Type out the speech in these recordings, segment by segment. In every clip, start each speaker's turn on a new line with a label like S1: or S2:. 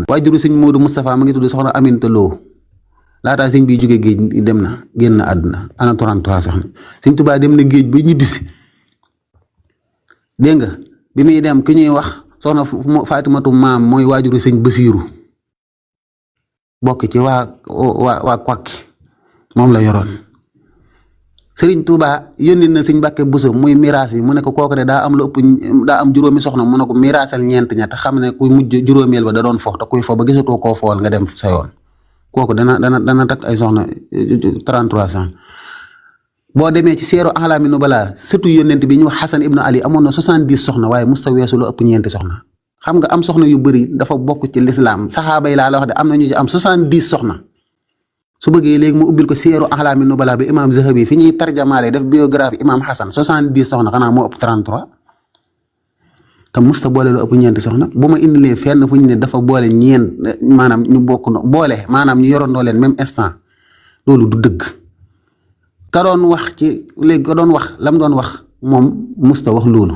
S1: waajuru sëñ Modou Moustapha mu ngi tudd soxna Aminta Lo laataa sëñ bi jógee géej dem na génn na àdduna ana 33 soxna sëñ Tuubaa dem na géej ba ñibbisi dégg nga bi muy dem ki ñuy wax soxna Fatimatu maam mooy waajuru sëñ Basiiru bokk ci waa Kokki moom la yoroon Sëriñ Tuubaa yónni na sëñ Mbàkke Buso muy miraas yi mu ne ko kooku de daa am lu ëpp daa am juróomi soxna mu ne ko miraasal ñeent ña te xam ne ku mujj juróomeel ba da doon fox te kuy fo ba gisatoo koo fool nga dem sa yoon kooku dana takk ay soxna 33 ans boo demee ci seeru alaami nu balaa surtout yónnent bi ñu wax Xasan ibnu Ali amoon na 70 soxna waaye musta weesu lu ëpp ñeenti soxna xam nga am soxna yu bëri dafa bokk ci lislaam saxaaba yi laa la wax de am na ñu ci am 70 soxna su bëggee léegi mu ubbil ko seeru alaami nu balaa bi imaam Zahabi fi ñuy tarjamaale def biographie imaam Xasan 70 soxna xanaa moo ëpp 33 te musta boole lu ëpp ñeenti soxna bu ma indilee fenn fu ñu ne dafa boole ñeent maanaam ñu bokk boole maanaam ñu yorandoo leen même instant loolu du dëgg ka doon wax ci léegi ka doon wax lam doon wax moom musta wax loolu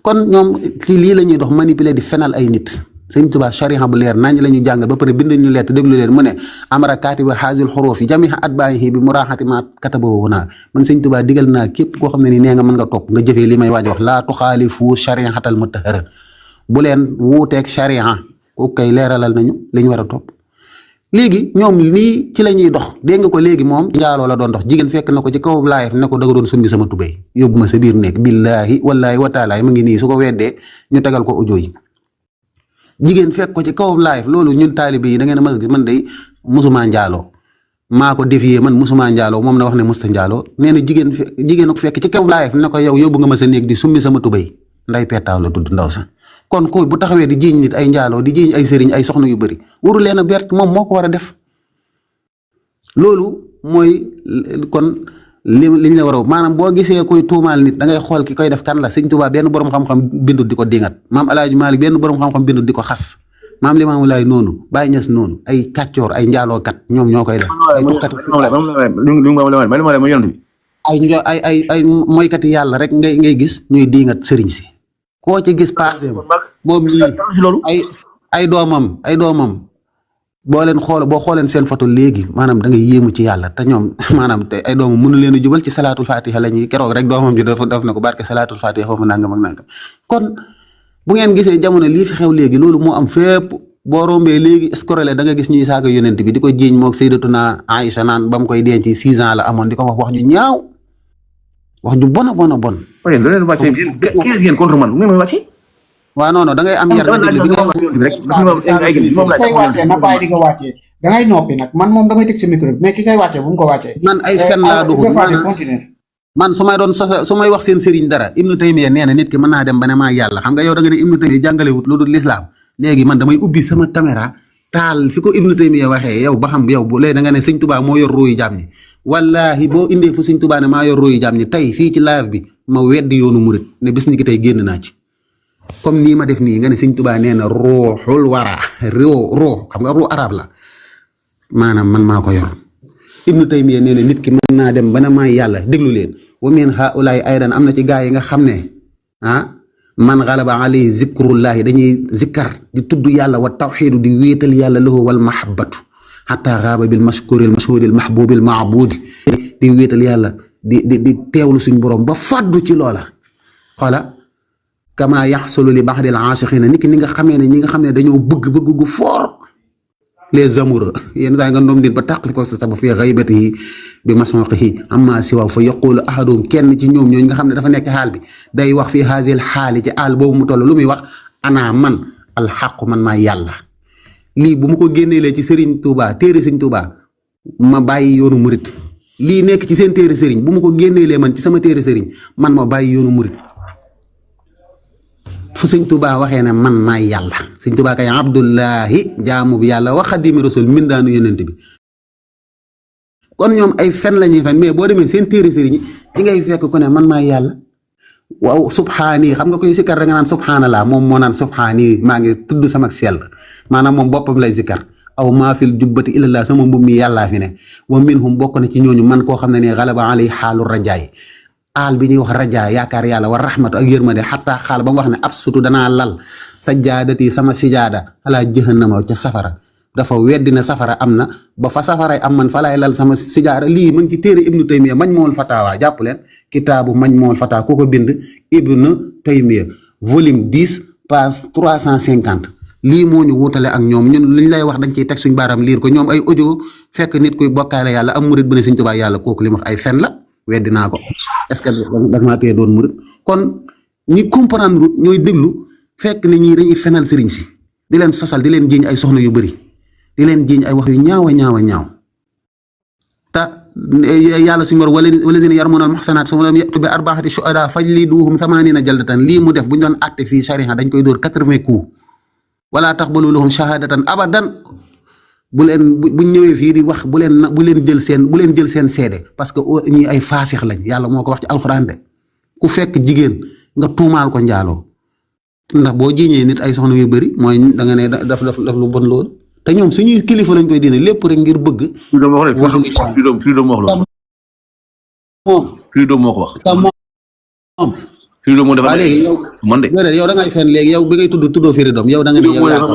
S1: kon ñoom ci lii la ñuy dox manipuler di fenal ay nit sëñ Tuubaa shariha bu leer nañ la ñu jàngal ba pare bind ñu leet déglu leen mu ne amara kaatiba haazil xuruuf yi jamiha atbaa'ihi bi muraaxati ma katabahu naa man sëñ Tuubaa digal naa képp koo xam ne ni nee nga mën nga topp nga jëfee li may waaj wax laa tuxaalifu sharihatal mutahhara bu leen wuuteeg shariha kooku kay leeralal nañu li ñu war a topp léegi ñoom lii ci la ñuy dox dégg nga ko léegi moom njaaloo la doon dox jigéen fekk na ko ci kaw laayef ne ko da nga doon summi sama tubéy yóbbu ma sa biir néeg billaahi wallaahi wa taalaay ma ngi nii su ko weddee ñu tegal ko audio yi jigéen fekk ko ci kaw live loolu ñun taalibe yi da ngeen a mas gis man day musuma njaaloo maa ko défier man musuma njaaloo moom na wax ne musta njaaloo nee na jigéen ko fekk ci kaw live ne ko yow yóbbu nga ma sa néeg di summi sama tubéy nday pettaaw la tudd ndaw sa kon ko bu taxawee di jiiñ nit ay njaaloo di jiiñ ay sëriñ ay soxna yu bëri waru leen a bert moom moo ko war a def loolu mooy kon liñ la war a maanaam boo gisee koy tuumaal nit da ngay xool ki koy def kan la sëñ Tuubaa benn borom xam-xam bindut di ko dingat maam Alaaji Maalik benn borom xam-xam bindut di ko xas maam Limaamu Laay noonu Baay Ñas noonu ay kàccoor ay njaalookat ñoom ñoo koy def ay mooykati yàlla rek ngay gis ñuy dingat sëriñ si koo ci gis passé moom ñii ay doomam boo xooleen seen photo léegi maanaam da ngay yéemu ci yàlla te ñoom maanaam te ay doomam mënu leen a jubal ci salaatul fatiha la ñuy keroog rek doomam ji def na ko barke salaatul fatiha xaw ma nangam ak nangam kon bu ngeen gisee jamono lii fi xew léegi loolu moo am fépp boo rombee léegi escorele da nga gis ñuy saaga yonent bi di ko jiiñ moog Sayyidatuna Aïcha naan ba mu koy denc 6 ans la amoon di ko wax ju ñaaw wax ju bon a bon a bon.
S2: oui loolu leen wàccee ngeen contre man ngeen may wàccee.
S1: waaw non da ngay am yar nga déglu bi nga
S3: wàccee na bàyyi di nga wàccee da ngay noppi nag man moom damay teg sa micro bi mais ki ngay wàccee bu mu ko wàccee.
S1: man ay fen laa dugg man su may wax seen sëriñ dara Ibnu Taymiya nee na nit ki mën naa dem ba ne maa yàlla xam nga yow da nga ne Ibnu Taymiya jàngalewut lu dul lislaam léegi man damay ubbi sama caméra taal fi ko Ibnu Taymiya waxee yow ba xam yow bu léegi da nga ne sëñ Tuubaa moo yor ruuyu jaam ñi wallahi boo indee fu sëñ Tuubaa ne maa yor ruuyu jaam ñi tey fii ci live bi ma weddi yoonu murit ne bis ni ki tey génn naa ci comme nii ma def nii nga ne sëñ Tuubaa nee na ruuxul wara ruux xam nga ruux arab la maanaam man maa ko yor Ibnu Taymiya nee na nit ki mën naa dem ba ne maa yàlla déglu leen wa min haulaay aydan am na ci gaa yi nga xam ne man galaba alay zikrullahi dañuy zikkar di tudd yàlla wa tawxiidu di wéetal yàlla lahu wal mahabbatu xataa xaaba bil mashkuril mashhudil mahbubil maabudi di wéetal yàlla di teewlu suñ borom ba fàddu ci loola xoola kama yaxsulu li baxdil aashiqina nit ki ni nga xamee ne ñi nga xam ne dañoo bëgg gu fort les amoureux yenn saa nga ndoom din ba tàqli ko sa saba fi xaybatihi bi masmaqihi amma siwa fa yaqulu ahadum kenn ci ñoom ñooñu nga xam ne dafa nekk xaal bi day wax fii haazil xaali ci àll boobu mu toll lu muy wax ana man alxaqu man maa yàlla lii bu mu ko génneelee ci Serigne Touba téere Serigne Touba ma bàyyi yoonu murit lii nekk ci seen téere Serigne bu mu ko génneelee man ci sama téere Serigne man ma bàyyi yoonu murit fu sëñ Tuubaa waxee ne man maay yàlla sëñ Tuubaa kay abdullahi jaamu bi yàlla wa xadimi rasul mindaanu yonent bi kon ñoom ay fen la ñuy fen mais boo demee seen téere sëriñ ci ngay fekk ku ne man maay yàlla waaw subhaani xam nga koy sikkar da nga naan subhaanallah moom moo naan subhaani maa ngi tudd sama sell maanaam moom boppam lay sikkar aw maa fil jubbati illallah sama mbub mi yàllaa fi ne wa minhum bokk na ci ñooñu man koo xam ne ne galaba alay xaalu rajaay aal bi ñuy wax rajaa yaakaar yàlla war rahmatu ak yërmande xataa xaal ba mu wax ne ab sutu danaa lal sajjaadati sama sijaada alaa jahannama ca safara dafa weddi ne safara am na ba fa safaray am man fa laay lal sama sijaada lii mu ngi ci téere ibnu taymiya majmuul fatawa jàpp leen kitaabu majmuul fatawa ku ko bind ibnu taymiya volume 10 page 350 lii moo ñu wutale ak ñoom ñun liñ lay wax dañ ciy teg suñ baaram liir ko ñoom ay audio fekk nit kuy bokkaale yàlla am murit bu ne Sëñ Tuubaa yàlla kooku li mu wax ay fen la weddi naa ko est-ce que daf maa tee doon murit kon ñi comprendre ñooy déglu fekk ne ñii dañuy fenal sëriñ si di leen sosal di leen jiiñ ay soxna yu bëri di leen jiiñ ay wax yu ñaaw a ñaaw a ñaaw te yàlla suñu war wala seen yarmuuna al-muhsanaat summa lam ya'tu bi arba'ati shuhadaa fajliduuhum 80 jaldatan lii mu def bu ñu doon àtte fii sariya dañ koy dóor 80 coups wala taqbalu lahum shahadatan abadan buñ ñëwee fii di wax bu leen jël seen seede parce que ñi ay faasix lañ yàlla moo ko wax ci alxuraan de ku fekk jigéen nga tuumaal ko njaaloo ndax boo jiiñee nit ay soxna yu bëri mooy da nga ne daf lu bon loolu te ñoom suñuy kilifa lañ koy diine lépp rek ngir bëgg.
S2: freedom moo ko wax. Freedom moo dafa
S1: léegi yow
S2: man de
S1: yow da ngay fen léegi yow bi ngay tuddoo Freedom yow da nga ne yow yaa ko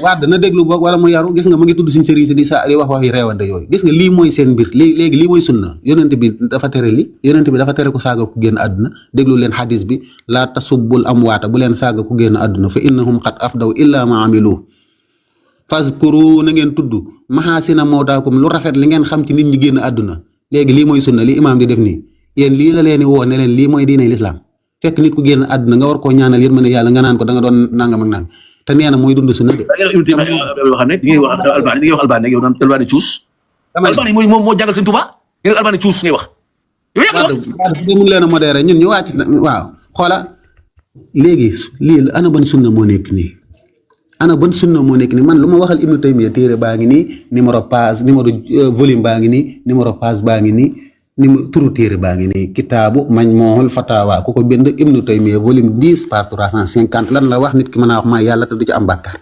S1: wadd na déglu boog wala mu yaru gis nga mu ngi tudd suñ sëriñ si di wax waxi reewante yooyu gis nga lii mooy seen mbir léegi lii mooy sunna yonent bi dafa tere ko saaga ku génn àdduna déglu leen xadis bi laa tasubbul amwaata bu leen saaga ku génn àdduna fa innahum qad afdaw illa ma amilu fazkuru na ngeen tudd maxaasina mawtaakum lu rafet li ngeen xam ci nit ñi génn àdduna léegi lii mooy sunna li imaam di def nii yéen lii la leen di woo ne leen lii mooy diine lislaam fekk nit ku génn àdduna nga war koo ñaanal yërmande yàlla nga naan ko da nga doon nangam ak nangam te nee na mooy dund sunna de.
S2: Albani cuus. Albani moo jàngal Sëñ Tuubaa ngeen Albani cuus ngay wax.
S1: mun leen a modéré ñun ñu wàcc waaw xoola léegi lii ana ban sunna moo nekk nii man lu ma waxal Ibnu Taymiya téere baa ngi nii numéro volume baa ngi nii numéro page baa ngi nii turu téere baa ngi nii kitaabu majmuul fatawa ku ko bind Ibnu Taymiya volume 10 page 350 lan la wax nit ki mën a wax maa yàlla te du ci am bàkkaar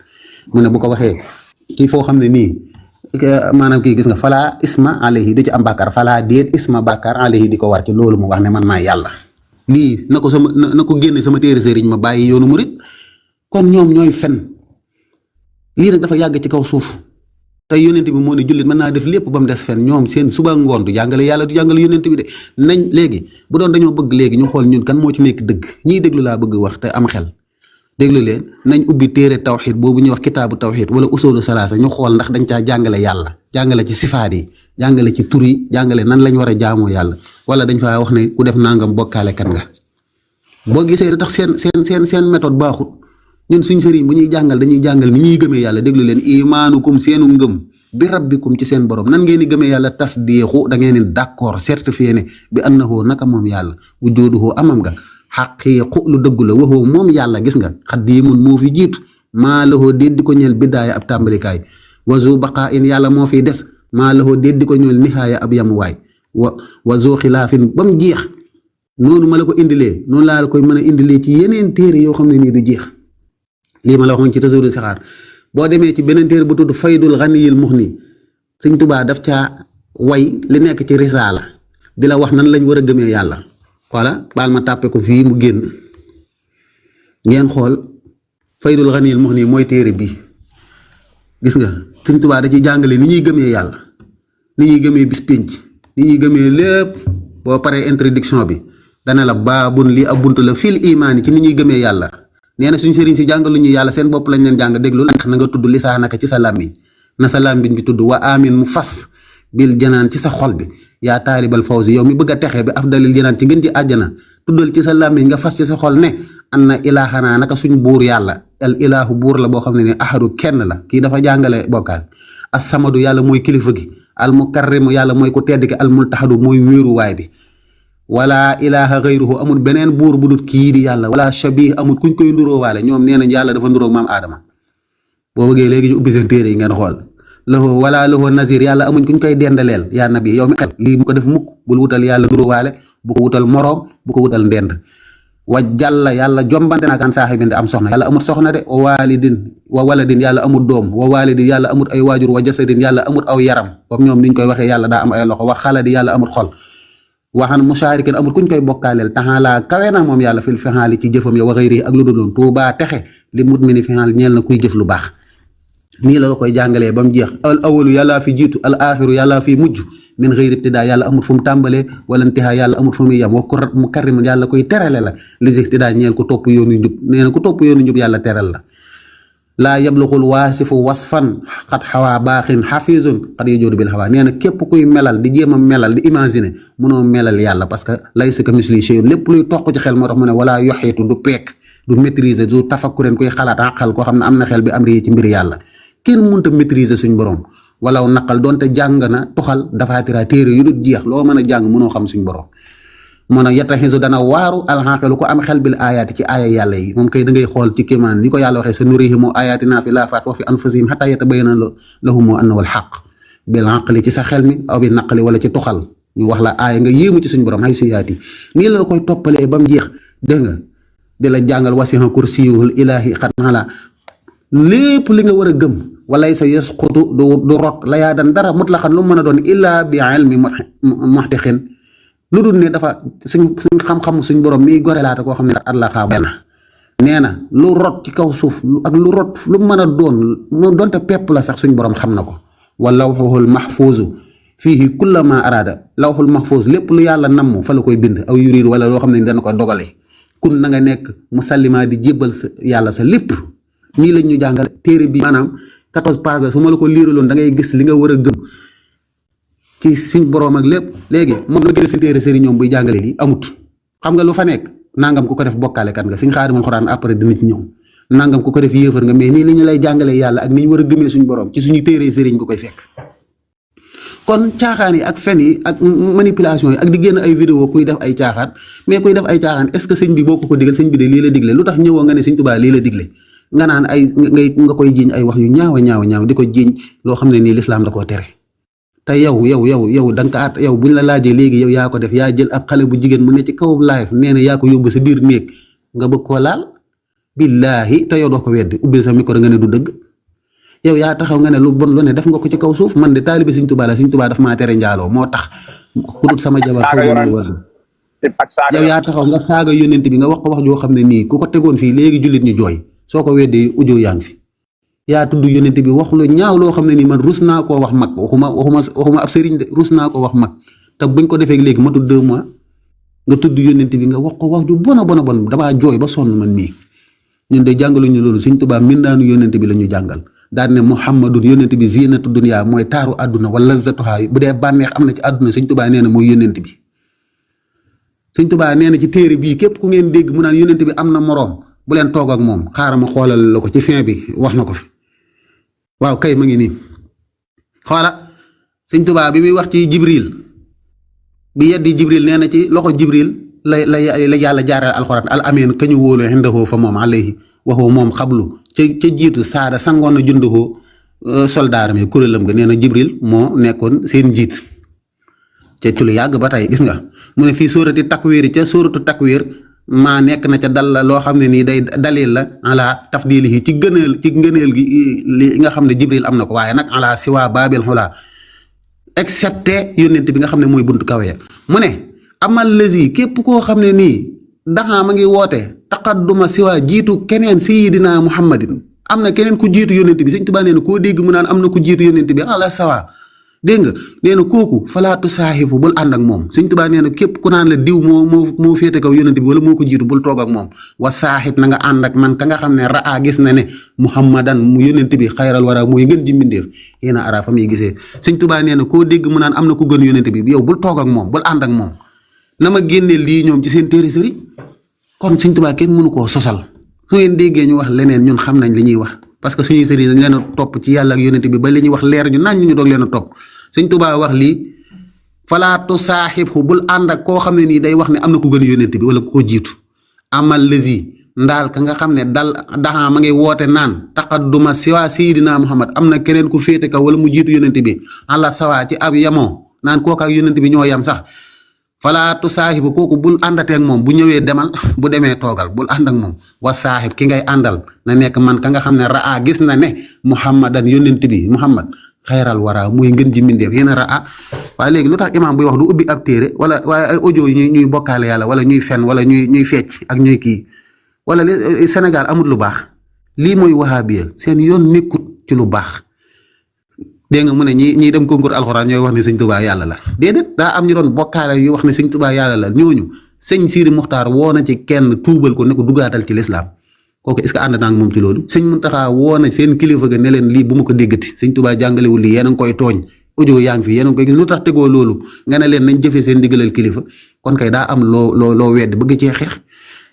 S1: mu ne bu ko waxee kii foo xam ne nii maanaam kii gis nga falaa isma alayhi du ci am bàkkaar falaa déet isma bàkkaar alayhi di ko war ci loolu mu wax ne man maa yàlla lii na ko génne sama téere sëriñ ma bàyyi yoonu murit kon ñoom ñooy fen lii nag dafa yàgg ci kaw suuf te yonent bi moo ne jullit mën naa def lépp ba mu des fen ñoom seen suba ngoon du jàngale yàlla du jàngale yonent bi de nañ léegi bu doon dañoo bëgg léegi ñu xool ñun kan moo ci nekk dëgg ñiy déglu laa bëgg wax te am xel déglu leen nañ ubbi téere tawxid boobu ñuy wax kitaabu tawxid wala usulu salaasa ñu xool ndax dañ caa jàngale yàlla jàngale ci sifaat yi jàngale ci tur yi jàngale nan lañ war a jaamoo yàlla wala dañ faa wax ne ku def nangam bokkaale kan nga boo gisee da tax seen méthode baaxut ñun suñ sëriñ bu ñuy jàngal dañuy jàngal ni ñuy gëmee yàlla déglu leen imaanukum seenu ngëm bi rabbikum ci seen borom nan ngeen di gëmee yàlla tasdiixu da ngeen di d'accord certifié ne bi annahu naka moom yàlla wujuduhu amam nga xaqiiqu lu dëgg la waxoo moom yàlla gis nga xaddiimun moo fi jiitu maa lahoo déet di ko ñeel bidaaya ab tàmbalikaay wazu baqaa in yàlla moo fiy des maa lahoo déet di ko ñeel nihaaya ab yamuwaay wazu xilaafin ba mu jeex noonu ma la ko indilee noonu laa la koy mën a indilee ci yeneen téere yoo xam ne nii du jeex lii ma la waxoon ci tasawudu sixaar boo demee ci beneen téere bu tudd faydul ganiyil muxni Sëñ Tuubaa daf caa way li nekk ci risaala di la wax nan lañ war a gëmee yàlla xoola baal ma tàppe ko fii mu génn ngeen xool faydul ganiyil muxni mooy téere bi gis nga Sëñ Tuubaa da ci jàngale ni ñuy gëmee yàlla ni ñuy gëmee bis pénc ni ñuy gëmee lépp boo paree introduction bi dana la baabun lii ab bunt la fil imaani ci ni ñuy gëmee yàlla nee na suñ sëriñ si jàngalu ñu yàlla seen bopp lañ leen jàng déglu na nga tudd lisaanaka ci sa làmmiñ na sa làmmiñ bi tudd wa amin mu fas bil janaan ci sa xol bi yaa taalibal fawzi yow mi bëgg a texee bi afdalil janaan ci ngën ci àjjana tuddal ci sa làmmiñ nga fas ci sa xol ne an na ilaahanaa naka suñ buur yàlla al ilaahu buur la boo xam ne ne ahadu kenn la kii dafa jàngale bokkaal as samadu yàlla mooy kilifa gi al mukarrimu yàlla mooy ku tedd ki al multahadu mooy wéeruwaay bi wala ilaha gayruhu amul beneen buur bu dul kii di yàlla wala shabih amul kuñ koy nduróowaale ñoom nee nañ yàlla dafa nduróog maam aadama boo bëggee léegi ñu ubbi seen téere yi ngeen xool lahu wala lahu nazir yàlla amuñ kuñ koy dendaleel yaa nabi yow mi xel lii mu ko def mukk bul wutal yàlla nduróowaale bu ko wutal moroom bu ko wutal ndend wa jàlla yàlla jombante naakaan saaxibin di am soxna yàlla amut soxna de wa waladin yàlla amut doom wa walidin yàlla amut ay waajur wa jasadin yàlla amut aw yaram comme ñoom niñ koy waxee yàlla daa am ay loxo wa xaladi yàlla amut xol waxan musaarikin amut kuñ koy bokkaaleel taxaalaa kawe na moom yàlla fil fihaali ci jëfam ya wa xëyri ak lu dul tuubaa texe li mut mi ni fihaal ñeel na kuy jëf lu baax nii la koy jàngalee ba mu jeex al awalu yàllaa fi jiitu al axiru yàllaa fi mujj min xëyri ibtidaa yàlla amut fu mu tàmbalee wala intihaa yàlla amut fu muy yem wa mu karrimun yàlla koy terale la li ibtidaa ñeel ko topp yoonu njub nee na ku topp yoonu njub yàlla teral la laa yabluxul waasifu wasfan xat xawaa baaxin xafisun xat yajoodu bil xawaa nee na képp kuy melal di jéem a melal di imaginer mënoo melal yàlla parce que laysa kamislihi shay'un lépp luy toq ci xel moo tax mu ne wala yoxiitu du peek du maîtriser du tafakkuren kuy xalaat àqal koo xam ne am na xel bi am rii ci mbir yàlla kenn mënut a maîtriser suñ borom walaw naqal doonte jàng na toxal dafaatira téere yu dul jeex loo mën a jàng mënoo xam suñ borom moo nag yattaxisu dana waaru alxaqilu ko am xel bil ayaati ci aaya yàlla yi moom kay da ngay xool ci kéemaan ni ko yàlla waxee sa nurihimu ayatina fi laafaaq wa fi anfusihim xataa yatabayyana lahumu annahu alxaq bil aqli ci sa xel mi aw bi naqli wala ci toxal ñu wax la aaya nga yéemu ci suñ borom hay su yaati nii la koy toppalee ba mu jeex dégg nga di la jàngal wasiha kursiyuhul ilaahi xat la lépp li nga war a gëm walay sa yasqutu du rot la yaa dan dara mutlaqan lu mën a doon illaa bi ilmi muxtixin lu dul ne dafa suñ xam-xam suñ borom miy gorelaata koo xam ne Allah xaa benn nee na lu rot ci kaw suuf ak lu rot lu mën a doon mu donte pepp la sax suñ borom xam na ko wa lawxul mahfuuzu fiihi kulla ma araada lawxul mahfuuz lépp lu yàlla namm fa la koy bind aw yuriid wala loo xam ne dana ko dogale kun na nga nekk musallima di jébbal sa yàlla sa lépp nii lañ ñu jàngale téere bi maanaam 14 pages la su ma la ko liiraloon da ngay gis li nga war a gëm ci suñ boroom ak lépp léegi moom la gën a si téere sëriñ ñoom buy jàngale lii amut xam nga lu fa nekk nangam ku ko def bokkaale kat nga suñ xaadimul xuraan après dina ci ñëw nangam ku ko def yéefar nga mais nii li ñu lay jàngalee yàlla ak ni ñu war a gëmee suñ boroom ci suñu téere sëriñ nga koy fekk kon caaxaan yi ak fen yi ak manipulation yi ak di génn ay vidéo kuy def ay caaxaan mais kuy def ay caaxaan est-ce que sëñ bi boo ko digal sëñ bi de lii la digle lu tax ñëwoo nga ne sëñ Tuubaa lii la digle nga naan ay nga koy jiiñ ay wax yu ñaaw di ko jiiñ loo xam ne nii lislaam da koo tere te yow da nga ko at yow buñ la laajee léegi yow yaa ko def yaa jël ab xale bu jigéen mu ne ci kaw live nee na yaa ko yóbbu sa biir néeg nga bëgg koo laal billaahi te yow doo ko weddi ubbil sa micro nga ne du dëgg yow yaa taxaw nga ne lu bon lu ne def nga ko ci kaw suuf man de taalibe Sëñ Tuubaa la Sëñ Tuubaa daf maa tere njaaloo moo tax ku dul sama jabar xaw ma war yow yaa taxaw nga saaga yónnent bi nga wax ko wax joo xam ne nii ku ko tegoon fii léegi jullit ñu jooy soo ko weddee ujoo yaa ngi fi yaa tudd yónnent bi wax lu ñaaw loo xam ne nii man rus naa koo wax mag waxuma ab sëriñ de rus naa koo wax mag te buñ ko defee léegi matul 2 mois nga tudd yónnent bi nga wax ko wax ju bon damaa jooy ba sonn man nii ñun de jàngaluñu loolu Sëñ Tuubaa mindaanu yónnent bi la ñu jàngal daan ne Muhammadun yónnent bi zinatu dunya mooy taaru àdduna wala lazzatuha bu dee bànneex am na ci àdduna Sëñ Tuubaa nee na mooy yónnent bi Sëñ Tuubaa nee na ci téere bii képp ku ngeen dégg mu naan yónnent bi am na moroom bu leen toog ak moom xaaral ma xoolal la ko ci fin bi wax na ko fi waaw kay ma ngi nii xoola Sëñ Tuubaa bi muy wax ci Jibril bi yeddi Jibril nee na ci loxo Jibril la yàlla jaarale alxuraan al amin ka ñu wóolu xindahoo fa moom alayhi waxoo moom xablu ca jiitu saada sangoon na jundahoo soldaaram yi kuréelam nga nee na Jibril moo nekkoon seen njiit ca ci lu yàgg ba tey gis nga mu ne fii sóorati takwir ca sóoratu takwir maa nekk na ca dal la loo xam ne nii day dalil la ala tafdilihi ci ngëneel gi li nga xam ne Jibril am na ko waaye nag ala siwa baabil xulaa excepté yónnent bi nga xam ne mooy buntu kawe mu ne amal lesi képp koo xam ne nii daxaa ma ngi woote taqadduma siwa jiitu keneen sayidina muhammadin am na keneen ku jiitu yónnent bi Sëñ Tuubaa nee na koo dégg mu naan am na ku jiitu yónnent bi ala sawa dégg nga nee na kooku falaatu saaxifu bul ànd ak moom Sëñ Tuubaa nee na képp ku naan la diw moo féete kaw yónnent bi wala moo ko jiitu bul toog ak moom wa saaxib na nga ànd ak man ka nga xam ne raa gis na ne muhammadan mu yónnent bi xayral wara mooy ngën ji mbindeef yéen a ara fa muy gisee Sëñ Tuubaa nee na koo dégg mu naan am na ku gën yónnent bi yow bul toog ak moom bul ànd ak moom na ma génnee lii ñoom ci seen téere sëriñ kon Sëñ Tuubaa kenn mënu koo sosal su ngeen déggee ñu wax leneen ñun xam nañ li ñuy wax parce que suñuy sëriñ dañ leen a topp ci yàlla ak yónnent bi ba li ñuy wax leer ñu nañ ñu doog leen a topp Sëñ Tuubaa wax lii falaatu saaxibhu bul ànd ak koo xam ne nii day wax ne am na ku gën yónnent bi wala ku ko jiitu amal lesi ndaal ka nga xam ne daxaa ma ngi woote naan taqadduma siwa sayidina muhammad am na keneen ku féete kaw wala mu jiitu yónnent bi àlla sawa ci ab yamoo naan kooku ak yónnent bi ñoo yam sax fala tu saahibu kooku bul àndatee ak moom bu ñëwee demal bu demee toogal bul ànd ak moom wa saahib ki ngay àndal na nekk man ka nga xam ne raa gis na ne muhammadan yónnent bi muhammad xayral wara muy ngën ji mindeef yéen a raa waaye léegi lu tax imaam buy wax du ubbi ab téere wala waaye ay audio yi ñuy bokkaale yàlla wala ñuy fen wala ñuy fecc ak ñuy kii wala Sénégal amul lu baax lii mooy wahabiya seen yoon nekkut ci lu baax dégg nga mu ne ñi dem concours alxuraan ñooy wax ne sëñ Tuubaa yàlla la déedéet daa am ñu doon bokkaale yu wax ne sëñ Tuubaa yàlla la ñooñu sëñ Siiri Muxtaar woo na ci kenn tuubal ko ne ko dugaatal ci lislaam kooku est-ce que ànd naa ak moom ci loolu sëñ Muntaxaa woo na seen kilifa ga ne leen lii bu ma ko déggati sëñ Tuubaa jàngalewul lii yéen a ngi koy tooñ audio yaa ngi fi yéen a ngi koy gis lu tax tegoo loolu nga ne leen nañ jëfee seen ndigalal kilifa kon kay daa am loo wedd bëgg cee xeex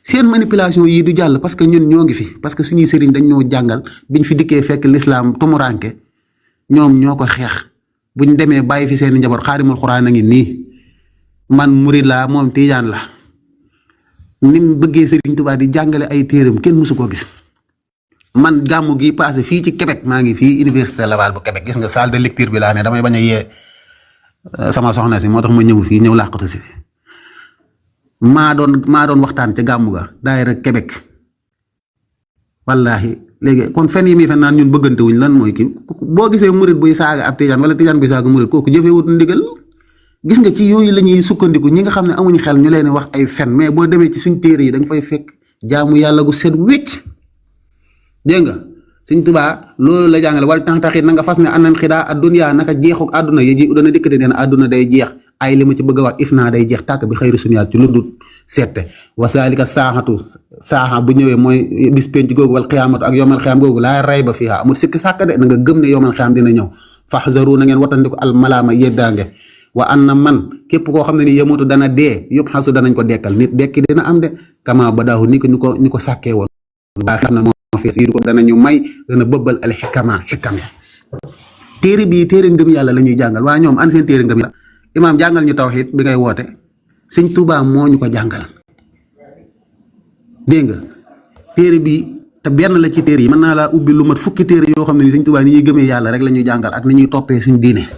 S1: seen manipulation yii du jàll parce que ñun ñoo ngi fi parce que suñuy sëriñ dañ ñoo jàngal biñ fi dikkee fekk lislaam tumuranke ñoom ñoo ko xeex buñ demee bàyyi fi seen njaboot xaarimul xuraan a ngi nii man murid laa moom tiijaan la ni mu bëggee Sëriñ Tuubaa di jàngale ay téeram kenn mësu koo gis man gàmmu gi passé fii ci Québec maa ngi fii université Laval bu Québec gis nga salle de lecture bi laa ne damay bañ a yee sama soxna si moo tax ma ñëw fii ñëw làqatu si fi maa doon waxtaan ca gàmmu ga daayira Québec wallaahi léegi kon fen yi muy fen naan ñun bëggante wuñ lan mooy kii boo gisee murit buy saaga ab tijaan wala tijaan buy saaga murit kooku jëfewut ndigal gis nga ci yooyu la ñuy sukkandiku ñi nga xam ne amuñ xel ñu leen wax ay fen mais boo demee ci suñ téere yi da nga fay fekk jaamu yàlla gu set wécc dégg nga Sëñ Tuubaa loolu la jàngale wala tax-taxit na nga fas ne anan xidaa addunyaa naka jeexuk àdduna yi ji dana dikkate nee na àdduna day jeex ay li ma ci bëgg a wax if naa day jeex tàkk bi xëyru sumiyaat ci lu dul seette wasaalika saaxa bu ñëwee mooy bis penc googu wal xiyaamatu ak yomal xiyaam googu laa ray ba fiiha amul sikki sàkk de na nga gëm ne yomal xiyaam dina ñëw faxzaru na ngeen watandiko al malaama yeddaange wa an na man képp koo xam ne ni yemutu dana dee yëpp xasu danañ ko dekkal nit dekki dina am de kama ba daahu ni ko ñu ko sàkkee woon baa xam ne moo fees yi ko danañu may dana bëbbal al xikama ya téere bii téere ngëm yàlla la ñuy jàngal waaye ñoom an seen téere ngëm yàlla imaam jàngal ñu tawxiid bi ngay woote sëñ Tuubaa moo ñu ko jàngal dégg nga téere bi te benn la ci téere yi mën naa laa ubbi lu mat fukki téere yoo xam ne ni sëñ Tuubaa ni ñuy gëmee yàlla rek la ñuy jàngal ak ni ñuy toppee suñ diine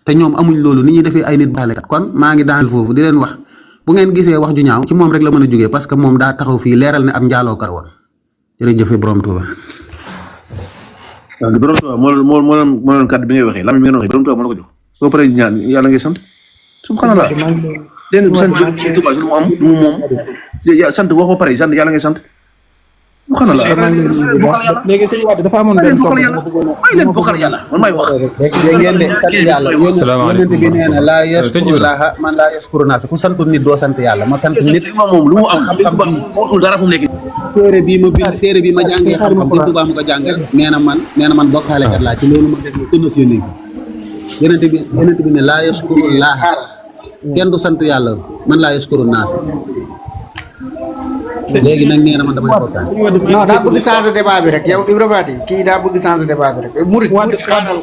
S1: te ñoom amuñ loolu ni ñuy defee ay nit baalekat kon maa ngi daanal foofu di leen wax bu ngeen gisee wax ju ñaaw ci moom rek la mën a jógee parce que moom daa taxaw fii leeral ne ab njaalookat woon jërëjëf borom Tuuba.
S2: waaw borom Tuuba moo doon kàddu bi ngay waxee lami bi ngeen waxee borom Tuuba moo la ko jox boo paree ñaan yàlla ngay sant subhanallah leen sant Sëñ Tuuba lu mu am lu mu moom sant wax ba pare sant yàlla ngay sant
S3: léegi sëñ Wade dafa amoon benn
S2: leen bokkal yàlla man maay wax
S1: léegi ngeen de sant yàlla yonent bi nee na laa yaskurullaaha man laa yaskuru naas ku sant nit doo sant yàlla ma sant nit
S2: moom lu mu am
S1: xam-xam
S2: bi dara fu mu nekk
S1: téere bii ma bind téere bi ma jàngee xam-xam Sëñ Tuubaa ma ko jàngal nee na man bokkaalekat laa ci loolu ma def lu connotionné yonent bi ne laa yaskurullaaha kenn du sant yàlla man laa yaskuru naas léegi nag nee na man damay bokkaale.
S3: non daa bëgg changer débat bi rek yow Ibra Fati kii daa bëgg changer débat bi rek. murit xaaral.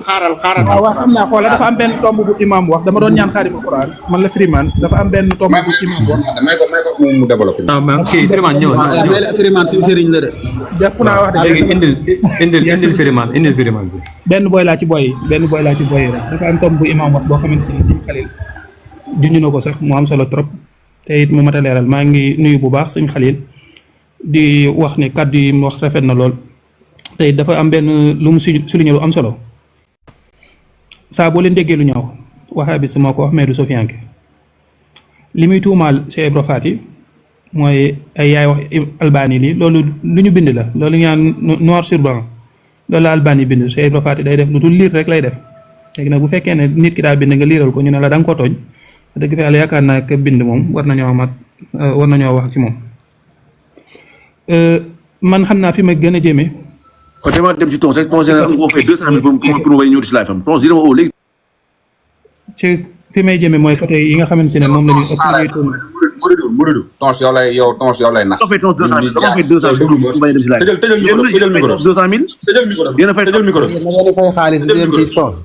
S4: waaw xam naa xoola dafa am benn tomb bu imam wax dama doon ñaan xaarima Quran man la Freeman dafa am benn tomb bu imam wax.
S5: may ko mu développé.
S6: ah mais ok Freeman ñëw na.
S1: waaw mais Freeman suñu sëriñ la de.
S4: jàpp naa wax
S6: léegi indil Freeman bi.
S4: benn boy laa ci boy yi rek dafa am tomb bu imam wax boo xamante ne suñu xalil junj na ko sax mu am solo trop te it mu mat a leeral maa ngi nuyu bu baax suñu xalil di wax ne kàddu yi mu wax rafet na lool tey dafa am benn lu mu souligné lu am solo saa boo leen déggee lu ñaaw wahabis moo ko wax mais du sofiyanke li muy tuumaal Cheikh Ibra Fati mooy ay yaay wax albani lii loolu lu ñu bind la loolu ñaan noir sur blanc loolu la albani bind Cheikh Ibra Fati day def lu dul liir rek lay def léegi nag bu fekkee ne nit ki daa bind nga liiral ko ñu ne la da nga ko tooñ dëgg fa yàlla yaakaar naa que bind moom war nañoo wax ci moom man xam naa fi ma gën a jëmee.
S2: kon dama dem ci tons rek tons boo fay 200 000 pour mu ñëw ci live am tons dina ma oo léegi.
S4: ci fi may jëmee mooy côté yi nga xamante ne moom la ñuy ëpp.
S5: Muridu tons yow lay nax.
S2: dama fay tons 200 000 dama fay 200 000 pour bañ a dem ci live.
S5: tëjal micro
S2: 200 000.
S5: tëjal micro.
S1: ngeen fay xaalis di dem ci tons.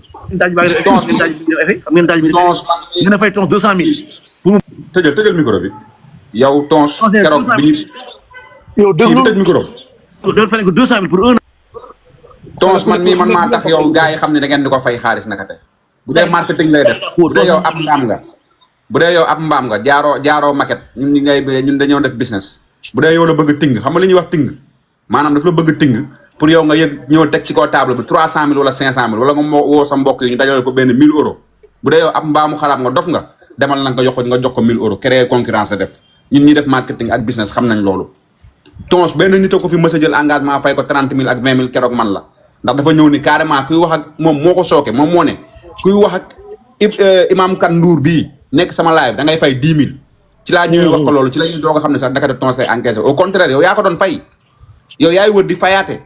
S2: ngeen fay tons 200 000.
S5: tëjal micro bi. yow tons keroog bi ñu.
S2: yow déglu
S5: tëj micro.
S2: doon fay ko 200 000 pour un an.
S5: tons man maa tax yow gars yi xam ne da ngeen di ko fay xaalis naka te bu dee marketing lay def bu dee yow am ndam nga bu dee yow ab mbaam nga jaaroo maquette ñun dañoo def business bu dee yow la bëgg ting xam nga li ñuy wax ting maanaam daf la bëgg ting pour yow nga yëg ñëw teg ci kaw table bi 300 000 wala 500 000 wala nga woo sa mbokk yi ñu dajale ko benn 1000 euros bu dee yow ab mbaamu xalaat nga dof nga demal na nga jox ko 1000 euros créer concurrence def ñun ñi def marketing ak business xam nañ loolu. tons benn nit a ko fi mës a jël engagement fay ko 30 000 ak 20 000 keroog man la ndax dafa ñëw ni carrément kuy wax ak moom moo ko sooke moom moo ne kuy wax ak imam kan Ndour bii nekk sama live da ngay fay 10 000 ci laa ñëwee wax ko loolu ci la ñuy doog a xam ne sax daka de tons ay encaissé au contraire yow yaa ko doon fay yow yaay wër di fayaate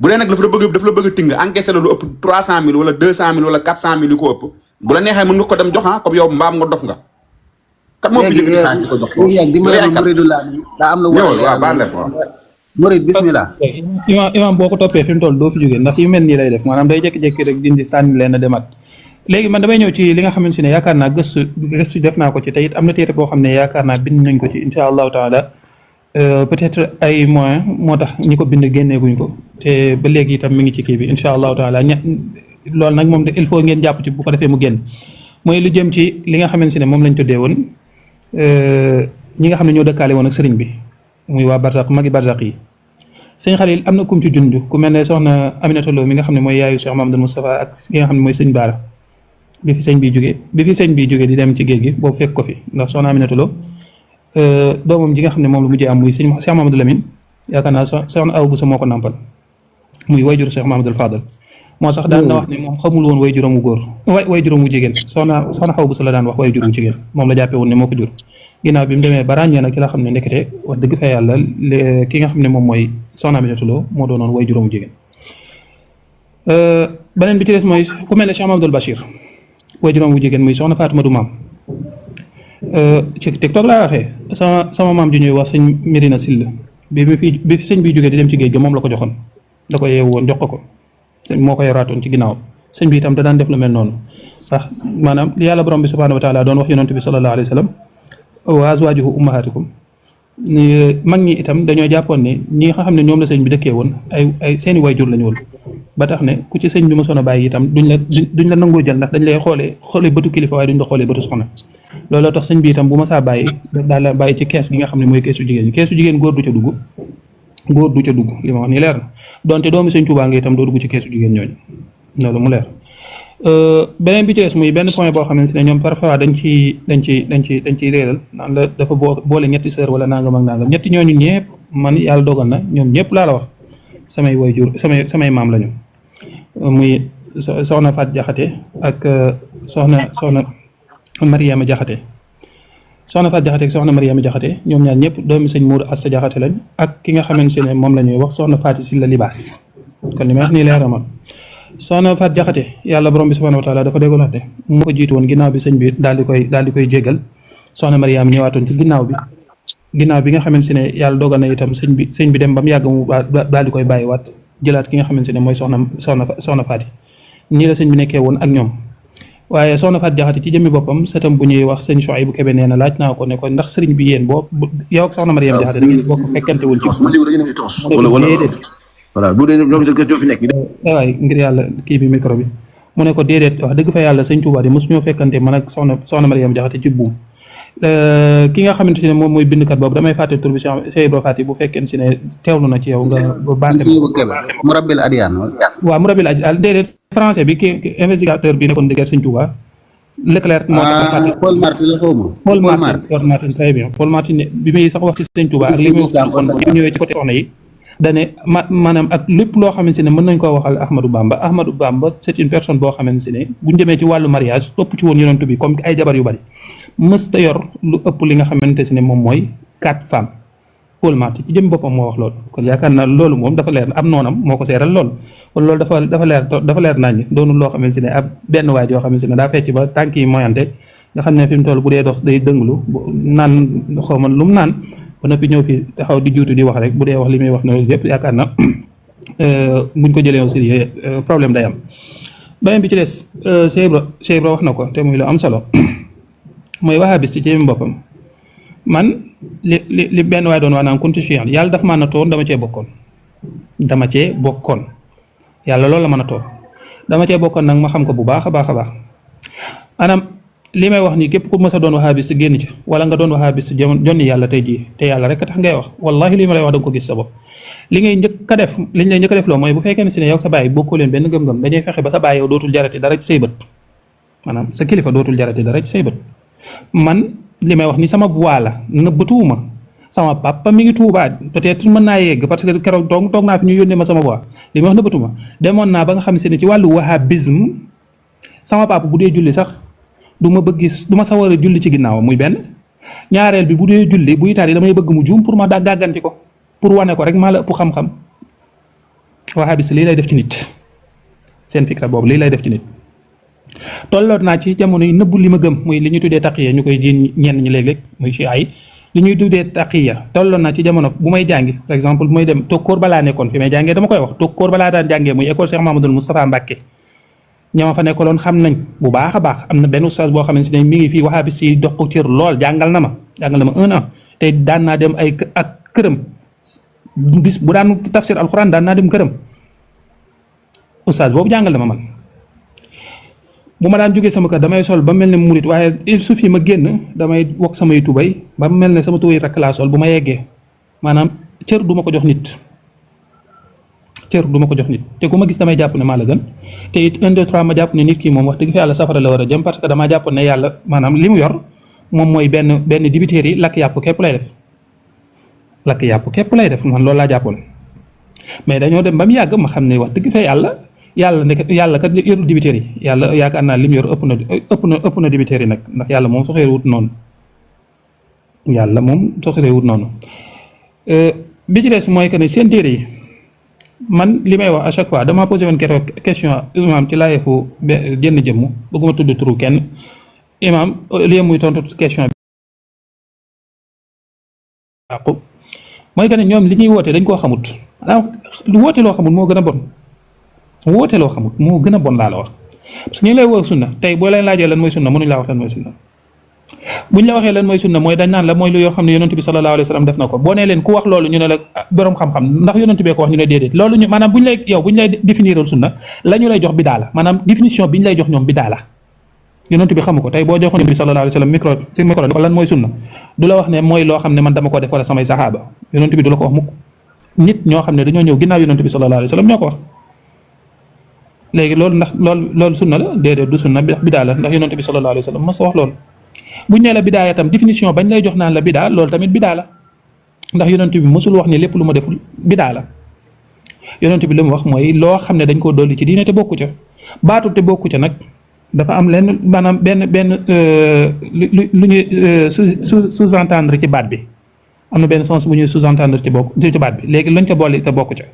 S5: bu dee nag daf la bëgg ting encaissé la lu ëpp 300 000 wala 200 000 wala 400 000 yu ko ëpp bu la neexee mën nga ko dem jox comme yow mbaam nga dof nga. kat moo fi jëkk di xaar ko jox ko
S1: daa am la
S5: waaw baal leen waaw.
S1: Murid bismillah.
S4: imam boo ko toppee fi mu toll doo fi jógee ndax yu mel nii lay def maanaam day jékki-jékki rek dindi sànni leen a demat léegi man damay ñëw ci li nga xamante ne yaakaar naa gëstu def naa ko ci te it am na téere boo xam ne yaakaar naa bind nañ ko ci insha allahu taala peut-être ay moyens moo tax ñi ko bind génneeguñ ko te ba léegi itam mi ngi ci kii bi insha allahu taala loolu nag moom il faut ngeen jàpp ci bu ko defee mu génn mooy lu jëm ci li nga xamante ne moom lañ tuddee woon ñi nga xam ne ñoo dëkkaale woon ak sëriñ bi muy waa barzaq magi barzaq yi sëñ Xalil am na kum ci junj ku mel ne soxna Aminata Lo mi nga xam ne mooy yaayu Cheikh Mamadou Moustapha ak ki nga xam ne mooy sëñ Baara bi fi sëñ bi jógee di dem ci géej gi boobu fekk ko fi ndax soxna Aminata Lo doomam ji nga xam ne moom la mujjee am muy sëñ Cheikh Mamadou Lamine yaakaar naa soxna Awa Bousso moo ko nàmpal muy wayjuru Cheikh Mamadou Fadal moo sax daan na wax ne moom xamul woon wayjuram wu góor wayjuram wu jigéen soxna Awa Bousso la daan wax wayjur wu jigéen moom la jàppee woon ne moo ko jur ginnaaw bi mu demee ba ràññee nag ki la xam ne ndekete wax dëgg fa yàlla ki nga xam ne moom mooy soxna Aminata Lo moo doonoon wayjuram wu jigéen beneen bi ci des mooy ku mel ne Cheikh Mamadou Bachir wayjuram wu jigéen muy soxna Fatima du maam ci TikTok laa waxee sama maam ju ñuy wax sëñ Mirina Sill bi fi sëñ bi jógee di dem ci géej ga moom la ko joxoon da ko yeewu woon jox ko sëñ moo ko yoraatoon ci ginnaaw sëñ bi itam da daan def lu mel noonu sax maanaam li yàlla borom bi subhanahu wa taala doon wax yonent bi sallallahu alayhi wa sallam wa azwajuhu ummahatukum mag ñi itam dañoo jàppoon ne ñi nga xam ne ñoom la sëñ bi dëkkee woon ay seeni wayjur lañu woon ba tax ne ku ci sëñ bi mosoon a bàyyi itam duñ la nangoo jël ndax dañ lay xoolee bëtu kilifa waaye duñ la xoolee bëtu soxna looloo tax sëñ bi itam bu ma saa bàyyi daal la bàyyi ci kees gi nga xam ne mooy keesu jigéen ñi keesu jigéen góor du ca dugg li ma wax ni leer na donte doomu sëñ Tuubaa nga itam doo dugg ci keesu jigéen ñooñu loolu mu leer beneen bi ci des muy benn point boo xamante ne ñoom parfois dañ ciy réeral naan la dafa boole ñetti sœur wala nangam ak nangam ñetti ñooñu ñëpp man yàlla dogal na ñoom ñëpp laa la wax samay waajur samay maam lañu muy soxna Fat Jaxate ak soxna Mariama Jaxate soxna Fat Jaxate ak soxna Mariama Jaxate ñoom ñaar ñëpp doomi sëñ Mourou Assa Jaxate lañ ak ki nga xamante ne moom la ñuy wax soxna Faati Silla Libaas kon li may wax nii leer na ma soxna Fat Jaxate yàlla borom bi subhanahu wa taala dafa dégolaate moo ko jiitu woon ginnaaw bi sëñ bi daal di koy jéggal soxna Mariama ñëwaatoon ci ginnaaw bi nga xamante ne yàlla dogal na itam sëñ bi dem ba mu yàgg mu daal di koy bàyyiwaat jëlaat ki nga xamante ne mooy soxna Faati nii la sëñ bi nekkee woon ak ñoom waaye soxna Fat Jaxate ci jëmmi boppam sëtam bu ñuy wax sëñ Chouaïbou Kébé nee na laaj naa ko ne ko ndax sëriñ bi yéen boo yow ak soxna Mariama Jaxate da ngeen bokk fekkantewul ci
S2: voilà bu dee ñoom ñoo fi nekk.
S4: waay ngir yàlla kii bi micro bi mu ne ko déedéet wax dëgg fa yàlla sëñ Touba de mosu ñoo fekkante man ak soxna Mariama Jaxate ci buum ki nga xamante ne moom mooy bindkat boobu damay fàtte tur bi Cheikh Ibra Fati bu fekkee si ne teewlu na ci yow nga baax
S1: Murabil Adiane
S4: waaw Murabil Adiane déedéet français bi ki investigateur bi nekkoon dëgër sëñ Touba Leclerc moo tax
S1: Paul Martin la xaw ma
S4: Paul Martin très bien Paul Martin bi muy sax wax ci sëñ Touba ak li muy wax ñëwee ci côté soxna yi dane maanaam ak lépp loo xamante ne mën nañ koo waxal Ahmadou Bamba c'est une personne boo xamante ne buñ demee ci wàllu mariage topp ci woon yonent bi comme ay jabar yu bari mësta yor lu ëpp li nga xamante ne moom mooy 4 femmes Paul Marty ci jëm boppam moo wax loolu kon yaakaar naa loolu moom dafa leer am noonam moo ko seeral loolu kon loolu dafa leer nañ doonul loo xamante ne ab benn waay yoo xamante ne daa fecc ba tànk yi moyante nga xam ne fi mu toll bu dee dox day dënglu naan xaw ma lu mu naan ba noppi ñëw fi taxaw di juutu di wax rek bu dee wax li muy wax noonu yëpp yaakaar na buñ ko jëlee au sérieux problème day am. beneen bi ci des Cheikh Ibra wax na ko te muy lu am solo mooy wahabis ci jëmmi boppam man li benn waaye doon wax naan kuntu chiyan yàlla daf maa nattoon dama cee bokkoon yàlla loolu la ma nattoo dama cee bokkoon nag ma xam ko bu baax a baax a baax maanaam li may wax nii képp ku mës a doon wahabiste génn ci wala nga doon wahabiste jonni yàlla tey jii te yàlla rek tax ngay wax wallahi li ma lay wax da nga ko gis sa bopp li ngay njëkk a def liñ lay njëkk a def loo mooy bu fekkee ne si ne yow sa bàyyi bokkoo leen benn gëm-gëm dañuy fexe ba sa bàyyi yow dootul jarati dara ci say bët maanaam sa kilifa dootul jarati dara ci say bët man li may wax ni sama voix la nëbbatuwuma sama papa mi ngi tuubaa peut-être mën naa yegg parce que keroog toog naa fi ñu yónnee ma sama voix li may wax nëbbatuma demoon naa ba nga xam si ne ci wàllu wahabisme sama papa bu dee julli sax du ma bëgg du ma sawar a julli ci ginnaaw muy benn ñaareel bi bu dee julli buy tari damay bëgg mu juum pour ma daa gàgganti ko pour wane ko rek maa la ëpp xam-xam wahabis lii lay def ci nit seen fikra boobu lii lay def ci nit tolloot naa ci jamono yi nëbbu li ma gëm muy li ñuy tuddee taqiya ñu koy jiin ñenn ñi léeg-léeg muy ci ay li ñuy tuddee taqiya tolloon naa ci jamono bu may jàngi par exemple bu may dem tokkoor balaa nekkoon fi may jàngee dama koy wax tokkoor balaa daan jàngee muy école Cheikh Mamadou Moustapha Mbacké ñama fa nekkaloon xam nañ bu baax a baax am na benn oustaz boo xamante ne mi ngi fii wahabis yi dox ko cër lool jàngal na ma 1 an te daan naa dem ay ak këram bis bu daan tafsir alxuraan daan naa dem këram oustaz boobu jàngal na ma man bu ma daan jógee sama kër damay sol ba mel ne murit waaye il suffit ma génn damay wokk samay tubay ba mel ne sama tubay rakk laa sol bu ma yeggee maanaam cër du ma ko jox nit te ku ma gis damay jàpp ne maa la gën te it 1 2 3 ma jàpp ne nit ki moom wax dëgg fa yàlla safara la war a jëm parce que damaa jàpp ne yàlla maanaam li mu yor moom mooy benn dibiteer yi lakk yàpp képp lay def man loolu laa jàppoon mais dañoo dem ba mu yàgg ma xam ne wax dëgg fa yàlla kat yorul dibiteer yi yàlla yaakaar naa li mu yor ëpp na dibiteer yi nag ndax yàlla moom soxee wut noonu bi ci des mooy que ne seen téere yi man li may wax à chaque fois damaa posé woon keroog question imam ci laayefu jënn jëmm bëgguma tudd turu kenn imam li muy tontu question bi mooy que ne ñoom li ñuy woote dañ koo xamut lu woote loo xamut moo gën a bon woote loo xamut moo gën a bon laa la wax parce que ñu lay woo sunna tey boo leen laajee lan mooy sunna mënuñ laa wax lan mooy sunna buñ la waxee lan mooy sunna mooy dañ naan la mooy lu yoo xam ne yonent bi sallallahu alayhi wa sallam def na ko boo nee leen ku wax loolu ñu ne la borom xam-xam ndax yonent bee ko wax ñu ne déedéet loolu ñu maanaam buñ lay définiral sunna la ñu lay jox bidaa la maanaam définition bi ñu lay jox ñoom bidaa la yonent bi xamu ko tey boo joxoon bi sallallahu alayhi wa sallam micro ko lan mooy sunna du la wax ne mooy loo xam ne man dama ko def wala samay saxaaba yonent bi du la ko wax mukk nit ñoo xam ne dañoo ñëw ginnaaw yonent bi sallallahu alayhi wa sallam ñoo ko wax léegi loolu ndax loolu sunna la déedéet du sunna bidaa la ndax yonent bi sallallahu alayhi wa sallam mas wax loolu buñ nee la bidaa itam définition bañ lay jox naan la bidaa loolu tamit bidaa la ndax yonent bi mosul wax ni lépp lu ma deful bidaa la yonent bi li mu wax mooy loo xam ne dañ koo dolli ci diine te bokku ca baatu te bokku ca nag dafa am lenn maanaam benn lu ñuy sous-entendre ci baat bi am na benn sens bu ñuy sous-entendre ci baat bi léegi lañ ca boole te bokku ca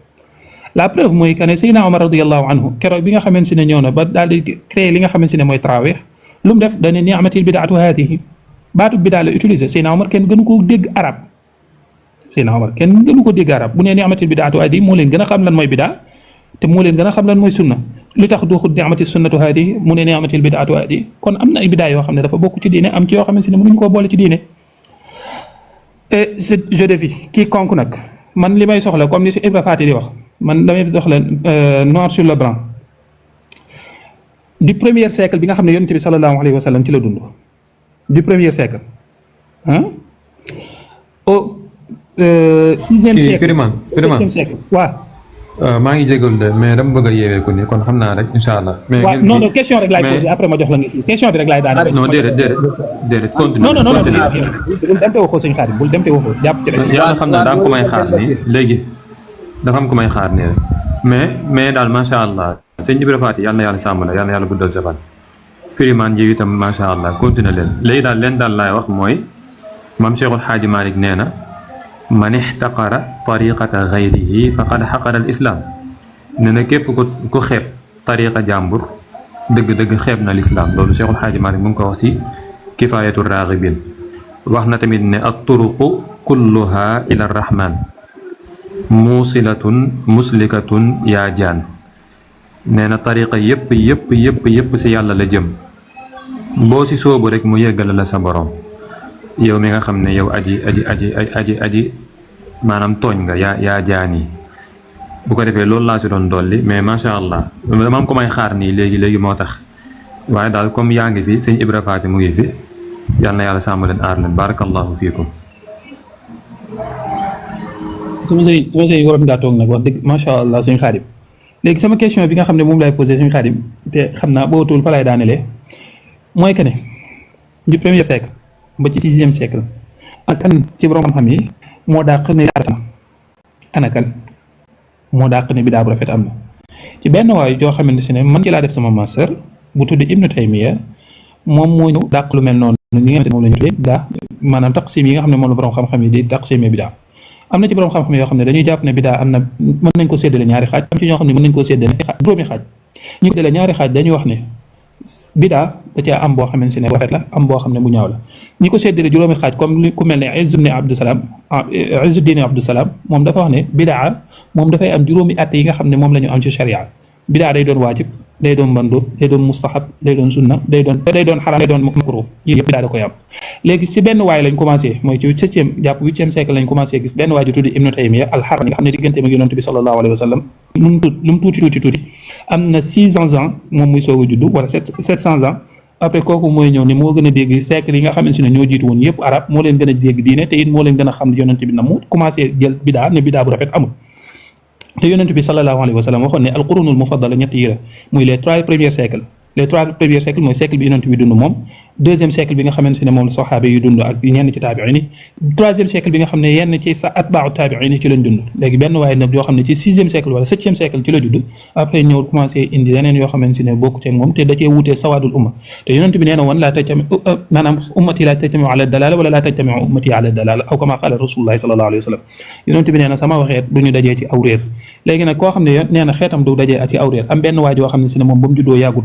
S4: la preuve mooy que ne Seydina Omar radiyallahu anhu keroog bi nga xamante ne ñëw na ba daal di créer li nga xamante ne mooy trawih lu mu def dane ni'matil bidaatu haadihi baatu bidaa la utiliser Seydina Omar kenn gënu ko dégg arab bu nee ni'matil bidaatu haadihi moo leen gën a xam lan mooy bidaa te moo leen gën a xam lan mooy sunna li tax duuxut ni'matil sunnatu haadihi mu ne ni'matil bidaatu haadihi kon am na ay bidaa yoo xam ne dafa bokk ci diine am ci yoo xamante ne mënuñu koo boole ci diine et je défie quiconque nag man li may soxla comme ni si Ibra Fati di wax man damay soxla noir sur le blanc du premier siècle bi nga xam ne yonent bi sallallahu alayhi wa sallam ci la dund du premier siècle au 6e siècle septième siècle waaw
S6: maa ngi jégalu de mais dama bëgg a yeewee ko nii kon xam naa rek incha allah. mais
S4: waaw non question rek laay posé après ma jox la nga kii question bi rek laay daanaka.
S6: non déedéet continue.
S4: non bul dem te waxoo sëñ Xaadim bul dem te waxoo jàpp ci rek.
S6: yàlla xam naa daa am ku may xaar nii léegi dafa am ku may xaar nii rek mais daal macha allah sëñ Ibra Faty yal na yàlla sàmm la yal na yàlla guddal sa fan. Firimaan ji itam macha allah continue leen léegi daal leen daal laay wax mooy maam Cheikhul Xaaji Malick nee na man ixtaqara tariqata gayrihi faqad xaqara al islam nee na képp ku xeeb tariqa jàmbur dëgg-dëgg xeeb na lislaam loolu Cheikhul Xaaji Malick mu ngi ko wax si kifaayatu raaxibin wax na tamit ne at turuqu kulluha ila rahman muusilatun muslikatun yaa jaan nee na tariqa yëpp si yàlla la jëm boo si soobu rek mu yeggale la sa borom yow mi nga xam ne yow aji maanaam tooñ nga yaa jaani bu ko defee loolu laa si doon dolli mais macha allah dama am ko may xaar nii léegi moo tax waaye daal comme yaa ngi fi sëñ Ibra Faty mu ngi fi yal na yàlla sàmm leen aar leen barakallahu fiikum.
S4: sama sëriñ waroon ngaa toog nag wax dëgg macha allah suñu Xaadim léegi sama question bi nga xam ne moom lay posé suñu Xaadim te xam naa bootul fa lay daanelee mooy que ne du premier siècle ba ci 6e siècle ak kan ci borom xam-xam yi moo dàq ne ana kan moo dàq ne bidaa bu rafet am na ci benn waay joo xamante ne man ci laa def sama master bu tudd Ibnu Taymiya moom moo ñëw dàq lu mel noonu ñi nga xam ne moom la ñu tuddee bidaa maanaam taqsim yi nga xam ne moom la borom xam-xam yi di taqsimee bidaa am na ci borom xam-xam yoo xam ne dañuy jàpp ne bidaa am na mën nañ ko séddale ñaari xaaj am ci ñoo xam ne mën nañ koo séddale juróomi xaaj ñu ko séddale ñaari xaaj dañuy wax ne bidaa da cee am boo xamante ne rafet la am boo xam ne bu ñaaw la ñi ko séddale juróomi xaaj comme ku mel ne Izzuddin Abdou Salam moom dafa wax ne bidaa moom dafay am juróomi at yi nga xam ne moom la ñu am ci sharia bidaa day doon waajib day doon mandub day doon mustahab day doon sunna day doon xaraam day doon makruh yii yëpp bidaa da koy am léegi si benn waay lañ commencé mooy ci 7e jàpp 8e siècle lañ commencé gis benn waay ju tuddi Ibnu Taymiya al-Harrani nga xam ne digganteem ak Yonent bi sallallahu alayhi wa sallam lu mu tuuti am na 600 ans moom muy soog a juddu wala 700 ans après kooku mooy ñëw ne moo gën a dégg siècle yi nga xamante ne ñoo jiitu woon yëpp arab moo leen gën a dégg diine te it moo leen gën a xam Yonent bi na mu commencé jël bidaa ne bidaa bu rafet amul te Yonent bi sallallahu alayhi wa sallam waxoon ne alqurunul mufaddala ñett yi la muy les 3 premiers siècles mooy siècle bi Yonent bi dund moom 2e siècle bi nga xamante ne moom la saxaaba yi dund ak ñenn ci taabiin yi 3e siècle bi nga xam ne yenn ci sa atbaau taabiin yi ci lañ dund léegi benn waaye nag yoo xam ne ci 6e siècle wala 7e siècle ci la judd après ñëw commencé indi yeneen yoo xamante ne bokku ci moom te da cee wutee sawaadul umma te Yonent bi nee na woon laa tajtami maanaam ummati laa tajtami ala dalala wala laa tajtami ummati ala dalala aw kama qaala rasulullahi sallallahu alayhi wa sallam Yonent bi nee na sama waxeet du ñu dajee ci aw réer léegi nag koo xam ne nee na xeetam du dajee ci aw réer am benn waay yoo xam ne si ne moom ba mu juddoo yàggut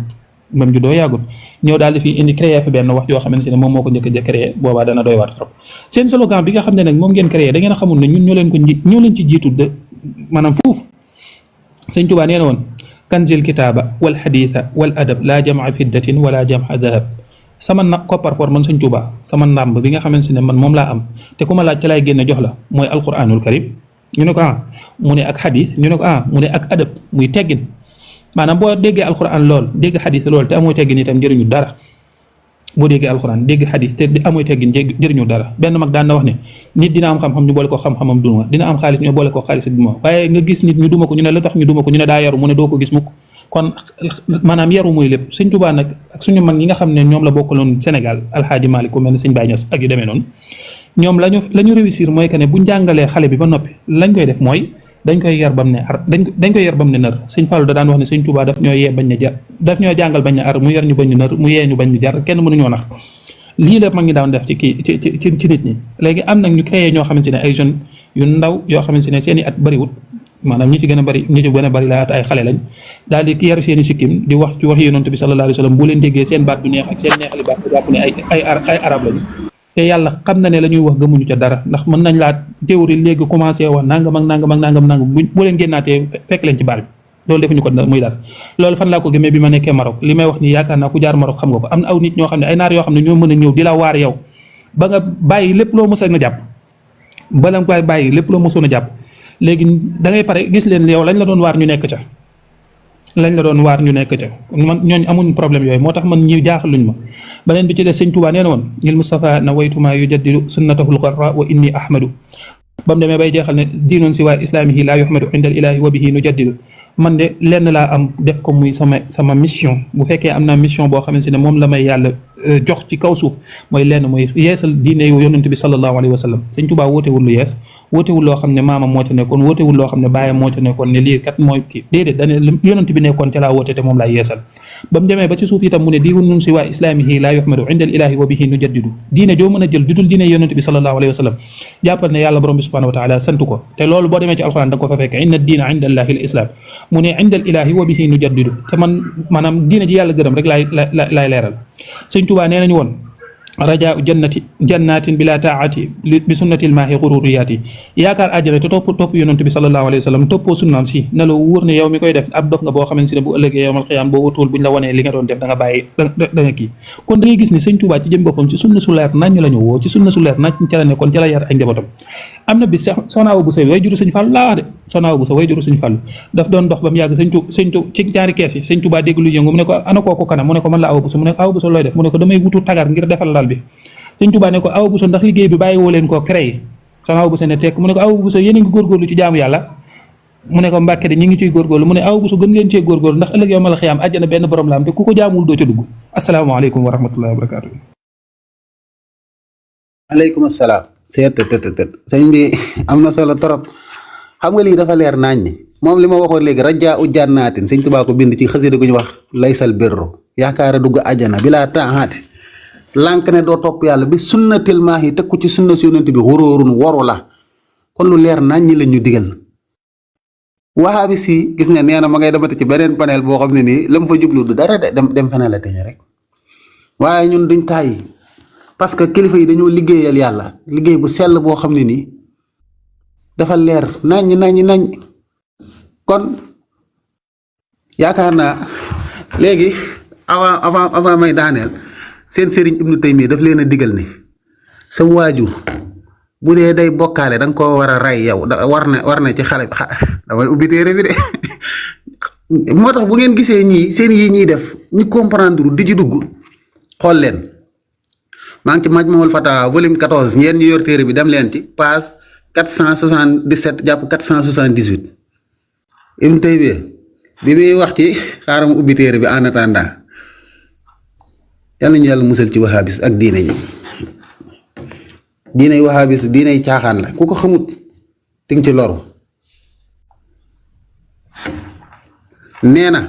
S4: ñëw daal di fi indi créé fi benn wax yoo xamante ne moom moo ko njëkk a créé boobaa dana doy waar trop seen slogan bi nga xam ne nag moom ngeen créé da ngeen a xamul ne ñun ñoo leen ci jiitu de maanaam foofu Sëñ Tuubaa nee na woon kanzil kitaaba wal xadiisa wal adab laa jamaa fiddatin wala jamaa dahab sama coffre-fort man Sëñ Tuubaa sama ndàmb bi nga xamante ne man moom laa am te ku ma laaj ca laay génne jox la mooy alquranul karim ñu ne ko mu ne ak xadiis ñu ne ko mu ne ak adab muy teggin maanaam boo déggee alxuraan lool dégg xadis lool te amoo teggin itam jëriñu dara boo déggee alxuraan dégg xadis te amoo teggin jëriñu dara benn mag daan na wax ne nit dina am xam-xam ñu boole ko xam-xamam duma dina am xaalis ñu boole ko xaalis duma waaye nga gis nit ñu duma ko ñu ne la tax ñu duma ko ñu ne daa yaru mu ne doo ko gis mukk kon maanaam yaru mooy lépp Sëñ Tuubaa nag ak suñu mag ñi nga xam ne ñoom la bokkaloon Sénégal Alxaaji Maalik ku mel ne Sëñ Baay Ñas ak yu demee noonu ñoom la ñu réussir mooy que ne buñ jàngalee xale bi ba noppi lañ koy def mooy dañ koy yar bam ne ar dañ koy yar bam ne nar Sëñ Fallu da daan wax ne Sëñ Tuubaa daf ñoo yee bañ ne jar daf ñoo jàngal bañ ne ar mu yar ñu bañ ñu nar mu yee ñu bañ ñu jar kenn mënuñoo nax lii la mag ñi daan def ci nit ñi léegi am nag ñu créé ñoo xamante ne ay jeunes yu ndaw yoo xamante ne seen i at bëriwut maanaam ñi ci gën a bëri la at ay xale lañ daal di yar seen i sikkim di wax ci wax Yonent bi sallallahu alayhi wa sallam boo leen déggee seen baat bu neex ak seen neexali baat bu jàpp ne ay arab lañu te yàlla xam na ne la ñuy wax gëmuñu ca dara ndax mën nañ laa théorie léegi commencé wax nangam ak nangam bu leen génnaatee fekk leen ci baar bi loolu defuñu ko muy dara loolu fan laa ko gëmee bi ma nekkee Maroc li may wax nii yaakaar naa ku jaar Maroc xam nga ko am na aw nit ñoo xam ne ay naar yoo xam ne ñoo mën a ñëw di la waar yow ba nga bàyyi lépp loo mës a jàpp bala nga bàyyi lépp loo mësoon a jàpp léegi da ngay pare gis leen yow lañ la doon waar ñu nekk ca man ñooñu amuñ problème yooyu moo tax man ñi jaaxaluñ ma beneen bi ci des Sëñ Tuubaa nee na woon lil Mustafa na waytuma yujaddidu sunnatahul qarra wa inni ahmadu ba mu demee bay jeexal ne diinoon si waa islaamihi laa yuhmadu inda al ilahi wa bihi nujaddidu man de lenn laa am def ko muy sama mission bu fekkee am naa mission boo xamante ne moom la may yàlla jox ci kaw suuf mooy lenn mooy yeesal diine Yonent bi sallallahu alayhi wa sallam Sëñ Tuubaa wootewul lu yees wootewul loo xam ne maamam moo ca nekkoon wootewul loo xam ne baayam moo ca nekkoon ne lii kat mooy kii déedéet dane Yonent bi nekkoon ca laa woote te moom laa yeesal ba mu demee ba ci suuf itam mu ne diinun si waa islaamihi laa yuhmadu inda al ilahi wa bihi nujaddidu diine joo mën a jël judul diine Yonent bi sallallahu alayhi wa sallam jàppal ne yàlla borom bi subhanahu wa taala sant ko te loolu boo demee ci alxuraan da nga ko fa fekk inna diina inda allahi al islam mu ne inda al ilahi wa bihi nujaddidu te man maanaam diine ji yàlla gërëm rek laay leeral Sëñ Tuubaa nee nañu woon rajaa jannatin bila taati bi sunnatil maahi xururiyaati yaakaar àjjana te topp yonent bi sallallahu alayhi wa sallam toppoo sunnaam si na la wóor ne yow mi koy def ab dof nga boo xamante ne bu ëllëgee yowmal xiyaam boo wutul buñ la wanee li nga doon def da nga bàyyi da nga kii kon da ngay gis ne sëñ Tuubaa ci jëm boppam ci sunna su leer nañ la ñu woo ci sunna su leer nañ ca la nekkoon ca la yar ay njabootam am na bis soxna Awa Bousso way juru sëñ Fallu laa wax de soxna Awa Bousso way juru sëñ Fallu daf doon dox ba mu yàgg sëñ ci ñaari kees yi sëñ Tuubaa dégg lu yëngu mu ne ko ana kooku kana mu ne ko man la Awa Bousso mu ne ko Awa Bousso looy def mu ne ko damay wutu tagar ngir defal lal bi sëñ Tuubaa ne ko Awa Bousso ndax liggéey bi bàyyi woo leen koo créé soxna Awa Bousso ne tekk mu ne ko Awa Bousso yéen a ngi góorgóorlu ci jaamu yàlla mu ne ko Mbàkke de ñi ngi ciy góorgóorlu mu ne Awa Bousso gën ngeen cee góorgóorlu ndax ëllëg yow ma la xiyaam àjjana benn borom la am te ku ko jaamul doo ca dugg asalaamaaleykum wa rahmatullahi wa barakaatu.
S1: aleykum salaam. seet sëñ bi am na solo trop xam nga lii dafa leer naañ ni moom li ma waxoon léegi rajaa u jannaatin sëñ Tuubaa ko bind ci xasida gu ñu wax laysal birru yaakaar a dugg àjjana bilaa taaxaati lànk ne doo topp yàlla bi sunnatil maahi teg ko ci sunna si yonent bi xuróorun waru la kon lu leer nañ ñi la ñu digal waxaabi si gis nga nee na ma ngay demati ci beneen panel boo xam ne nii la mu fa jublu du dara de dem fene la teñ rek waaye ñun duñ tàyyi parce que kilifa yi dañoo liggéeyal yàlla liggéey bu sell boo xam ne nii dafa leer nañ kon yaakaar naa léegi avant may daaneel seen sëriñ Ibnu Taymiya daf leen a digal ne sa waajur bu dee day bokkaale da nga koo war a rey yow war na ci xale bi damay ubbi téere bi de moo tax bu ngeen gisee ñii seen yi ñuy def ñu comprendre di ci dugg xool leen maa ngi ci Majmuul Fatawa volume 14 ngeen ñu yor téere bi dem leen ci page 477 jàpp 478 Ibnu Taymiya bi muy wax ci xaaral ma ubbi téere bi en attendant yàlla ñu yàlla musal ci wahabis ak diine ñi diiney wahabis diiney caaxaan la ku ko xamut ti nga ci loru nee na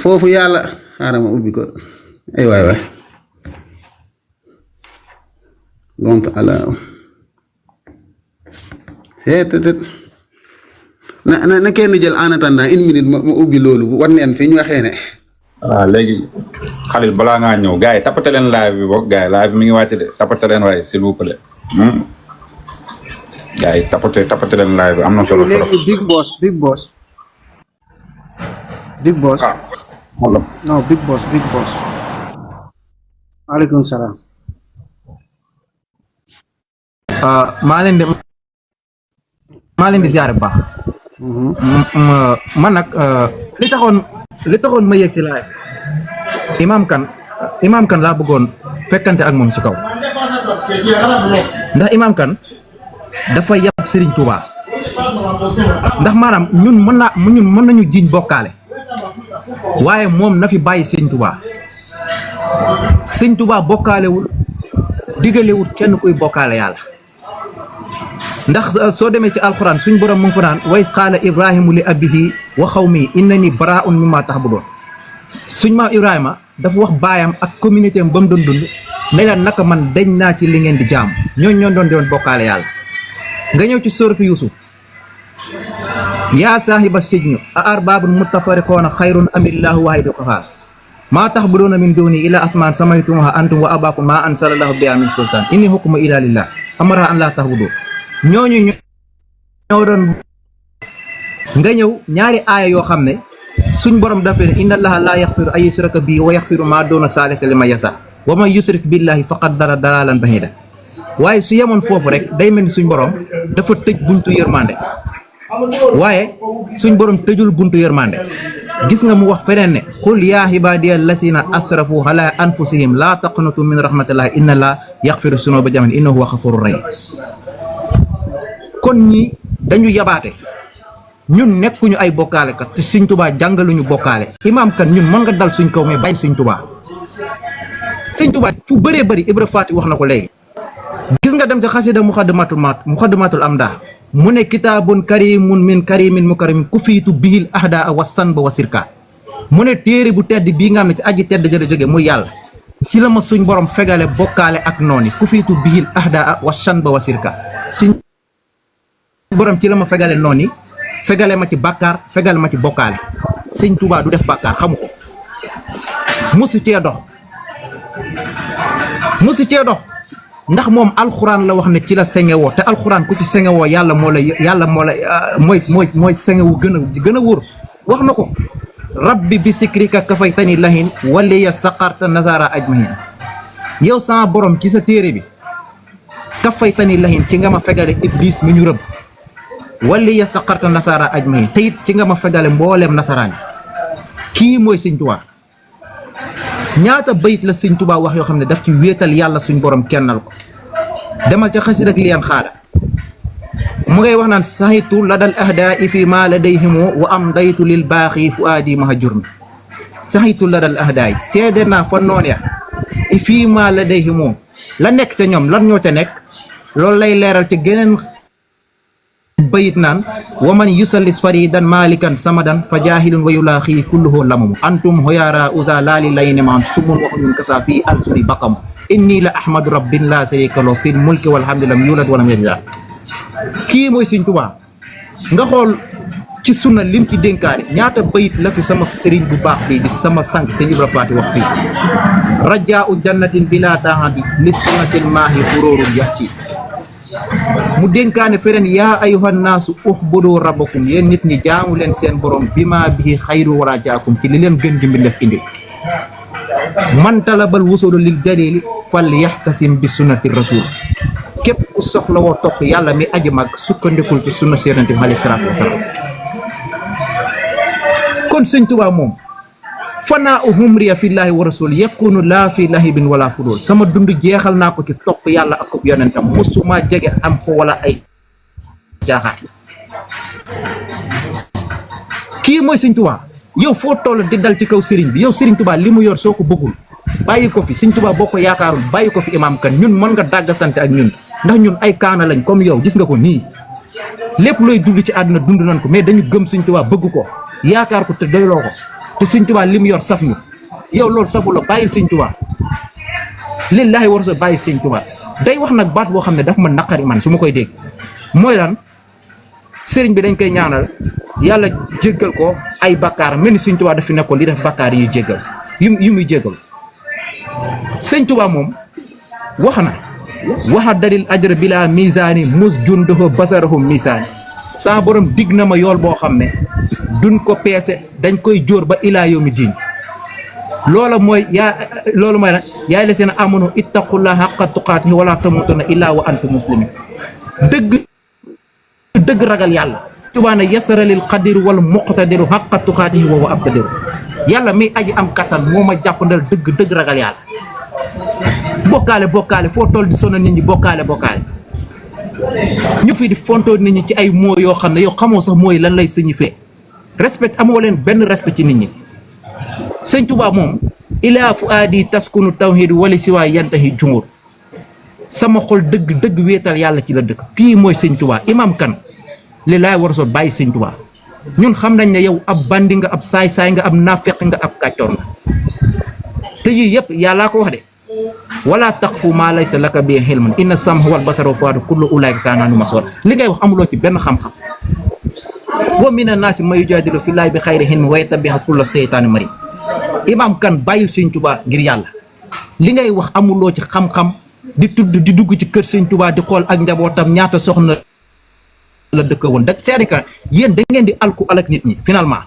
S1: foofu yàlla xaaral ma ubbi ko ay waay gont ala na kenn jël en attendant une minute ma ubbi loolu wan leen fi ñu waxee ne
S5: waaw léegi Khalil balaa ngaa ñëw gars yi tappate leen live bi boog gars yi live bi mi ngi wàcc de tappate leen waaye s'il vous plaît gars yi tappate leen live bi am na solo trop.
S3: big boss
S5: ah wala
S3: non big boss maaleykum salaam.
S7: maa leen di ziare bu baax. man nag li taxoon ma yegg si live imaam kan laa bëggoon fekkante ak moom ci kaw ndax imaam kan dafa yab Serigne Touba ndax maanaam ñun mën nañu jiiñ bokkaale waaye moom na fi bàyyi Serigne Touba bokkaalewul digalewul kenn kuy bokkaale yàlla ndax soo demee ci alxuraan suñ borom mu ngi fa naan wa iz qaala ibrahimu li abihi wa xawmi innani baraa'un mimma ta'budun suñ maam Ibrahima dafa wax baayam ak communauté am ba mu doon dund ne leen naka man dañ naa ci li ngeen di jaam ñoo doon bokkaale yàlla nga ñëw ci suratu Yusuf yaa saahiba sijni a arbaabun mutafariqoona xayrun amillaahu waahidul qahhaar maa ta'buduuna min duunihi illaa asmaa'an sammaytumuuhaa antum wa aabaakum maa anzala llaahu bihaa min sultaan inni hukmu illaa lillaah amara an laa ta'budu ñooñu ñoo doon nga ñëw ñaari aaya yoo xam ne suñ borom dafee ne inna allaha laa yaxfiru ay yusraka bii wa yaxfiru maa doona saalika liman yasa wa man yusrik billahi faqad dara dalalan bahida waaye su yemoon foofu rek day mel ni suñ borom dafa tëj buntu yërmande waaye suñ borom tëjul buntu yërmande gis nga mu wax feneen ne xul yaa ibaadiya lasina asrafu ala anfusihim laa taqnatu min rahmatillahi inna allaha yaxfiru sunuuba jamii'an innahu huwa xafurur rahim kon ñi dañu yabaate ñun nekkuñu ay bokkaale kat te Sëñ Tuubaa jàngaluñu bokkaale imaam kan ñun mën nga dal suñ kaw mais bàyyi Sëñ Tuubaa fu bëree bëri Ibra Faati wax na ko léegi gis nga dem ca xasida muxaddamatul amda mu ne kitaabun karimun min karimin mukarimin ku fiitu bihil ahda wa sanba wa sirka mu ne téere bu tedd bii nga xam ne ci aji tedd jële jóge muy yàlla ci la ma suñ borom fegale bokkaale ak nooni ku fiitu bihil ahda wa sanba wa sirka borom ci la ma fegale noonu fegale ma ci bàkkaar fegale ma ci bokkaale Sëñ Tuubaa du def bàkkaar xamu ko musu cee dox musu cee dox ndax moom alxuraan la wax ne ci la sengewoo te alxuraan ku ci sengewoo yàlla moo la mooy sengewu gën a wóor wax na ko rabbi bi sikrika kafaytani lahin waliya saqarta nazara ajmahin yow sama borom ci sa téere bi kafaytani lahin ci nga ma fegale iblis mi ñu rëbb waliya saqarta nazara ajmahin te it ci nga ma fegale mbooleem nasaraan kii mooy Sëñ Tuubaa ñaata bayit la Sëñ Tuubaa wax yoo xam ne daf ci wéetal yàlla suñ borom kennal ko demal ca xasida ak liyan xaada mu ngay wax naan saxitu la dal ahdaa fi ma ladayhimu wa am daytu lil baaxi fu aadi maha jurmi saxitu la dal ahdaa seede naa fa noon ya fii ma ladayhimu la nekk ca ñoom lan ñoo ca nekk loolu lay leeral ca geneen bayit naan wa man yusallis faridan malikan samadan fa jahilun wa yulaaxi kulluhu lamamu antum hoyara usa laali layne maan sumun waxuñun kasa fii alsuni bakamu inni la ahmadu rabbin la sharika lahu fil mulki walhamdulillah yulad walam yalid kii mooy Sëñ Tuubaa nga xool ci sunna lim ci dénkaane ñaata bayit la fi sama sëriñ bu baax bii di sama sànq Sëñ Ibra Faati wax fii rajaau jannatin bila taxadi li sunnatin maahi xuróorun yaxci mu dénkaane feneen yaa ayuhan naasu uxbudu rabbakum yéen nit ñi jaamu leen seen borom bi maa bihi xayru wala jaakum ci li leen gën di mbindéef indi man talabal wusulu lil jalili fal yaxtasim bi sunnati rasul képp ku soxla woo topp yàlla mi aji mag sukkandikul ci sunna Yonent bi alayhi salaatu wa salaam kon Sëñ Tuubaa moom fanaa humriya fillaahi wa rasul yakunu laa fi lahibin wala fudul sama dund jeexal naa ko ci topp yàlla ak yonentam mosuma jege am fo wala ay jaaxaat kii mooy Sëñ Tuubaa yow foo toll di dal ci kaw sëriñ bi yow Sëriñ Tuubaa li mu yor soo ko bëggul bàyyi ko fi Sëñ Tuubaa boo ko yaakaarul bàyyi ko fi imaam kan ñun mën nga dàggasante ak ñun ndax ñun ay kaana lañ comme yow gis nga ko nii lépp looy dund ci àdduna dund nañ ko mais dañu gëm Sëñ Tuubaa bëgg ko yaakaar ko te doyloo ko te Sëñ Tuubaa li mu yor saf ñu yow loolu safu la bàyyil Sëñ Tuubaa lillaahi war sa bàyyi Sëñ Tuubaa day wax nag baat boo xam ne daf ma naqari man su ma koy dégg mooy lan sëriñ bi dañ koy ñaanal yàlla jéggal ko ay bakkaar mel ni Sëñ Tuubaa daf fi nekkoon li def bakkaar yi jéggal yu muy jéggal Sëñ Tuubaa moom wax na waxa dalil ajra bila misaani mus jundoho basarahu misaani saa borom dig na ma yool boo xam ne duñ ko peese dañ koy jóor ba ilaa yawmi diin loola mooy loolu mooy nag yaay la seen amanu ittaqullaha haqqa tuqaatihi wala tamutunna illaa wa antum muslimin dëgg ragal yàlla Tuubaa ne yasara lil qadiru wal muqtadiru haqqa tuqaatihi wa huwa abtadiru yàlla mi aji am kattan moo ma jàppandal dëgg ragal yàlla bokkaale foo toll di sonal nit ñi bokkaale ñu fi di fontoo nit ñi ci ay moo yoo xam ne yow xamoo sax mooy lan lay signifier respect amoo leen benn respect ci nit ñi Sëñ Tuubaa moom ilaa fu aadi taskunu tawhid wali si waay yantahi jumur sama xol dëgg wéetal yàlla ci la dëkk kii mooy Sëñ Tuubaa imam kan li laay war a soo bàyyi Sëñ Tuubaa ñun xam nañ ne yow ab bandi nga ab saay-saay nga ab naafeq nga ab kàccoor nga te yii yëpp yàllaa ko wax de wala taqfu maa laysa laka bi ilmun inna sam'a wal basara wal fu'aada kullu ulaa'ika kaana anhu mas'uula li ngay wax amuloo ci benn xam-xam wa mina naasi man yujaadilu fillaahi bi xayri ilmin wa yattabi'u kulla seytaanin mariid imaam kan bàyyil Sëñ Tuubaa ngir yàlla li ngay wax amuloo ci xam-xam di dugg ci kër Sëñ Tuubaa di xool ak njabootam ñaata soxna la dëkk woon da c'est-à-dire que yéen da ngeen di alku alak nit ñi finalement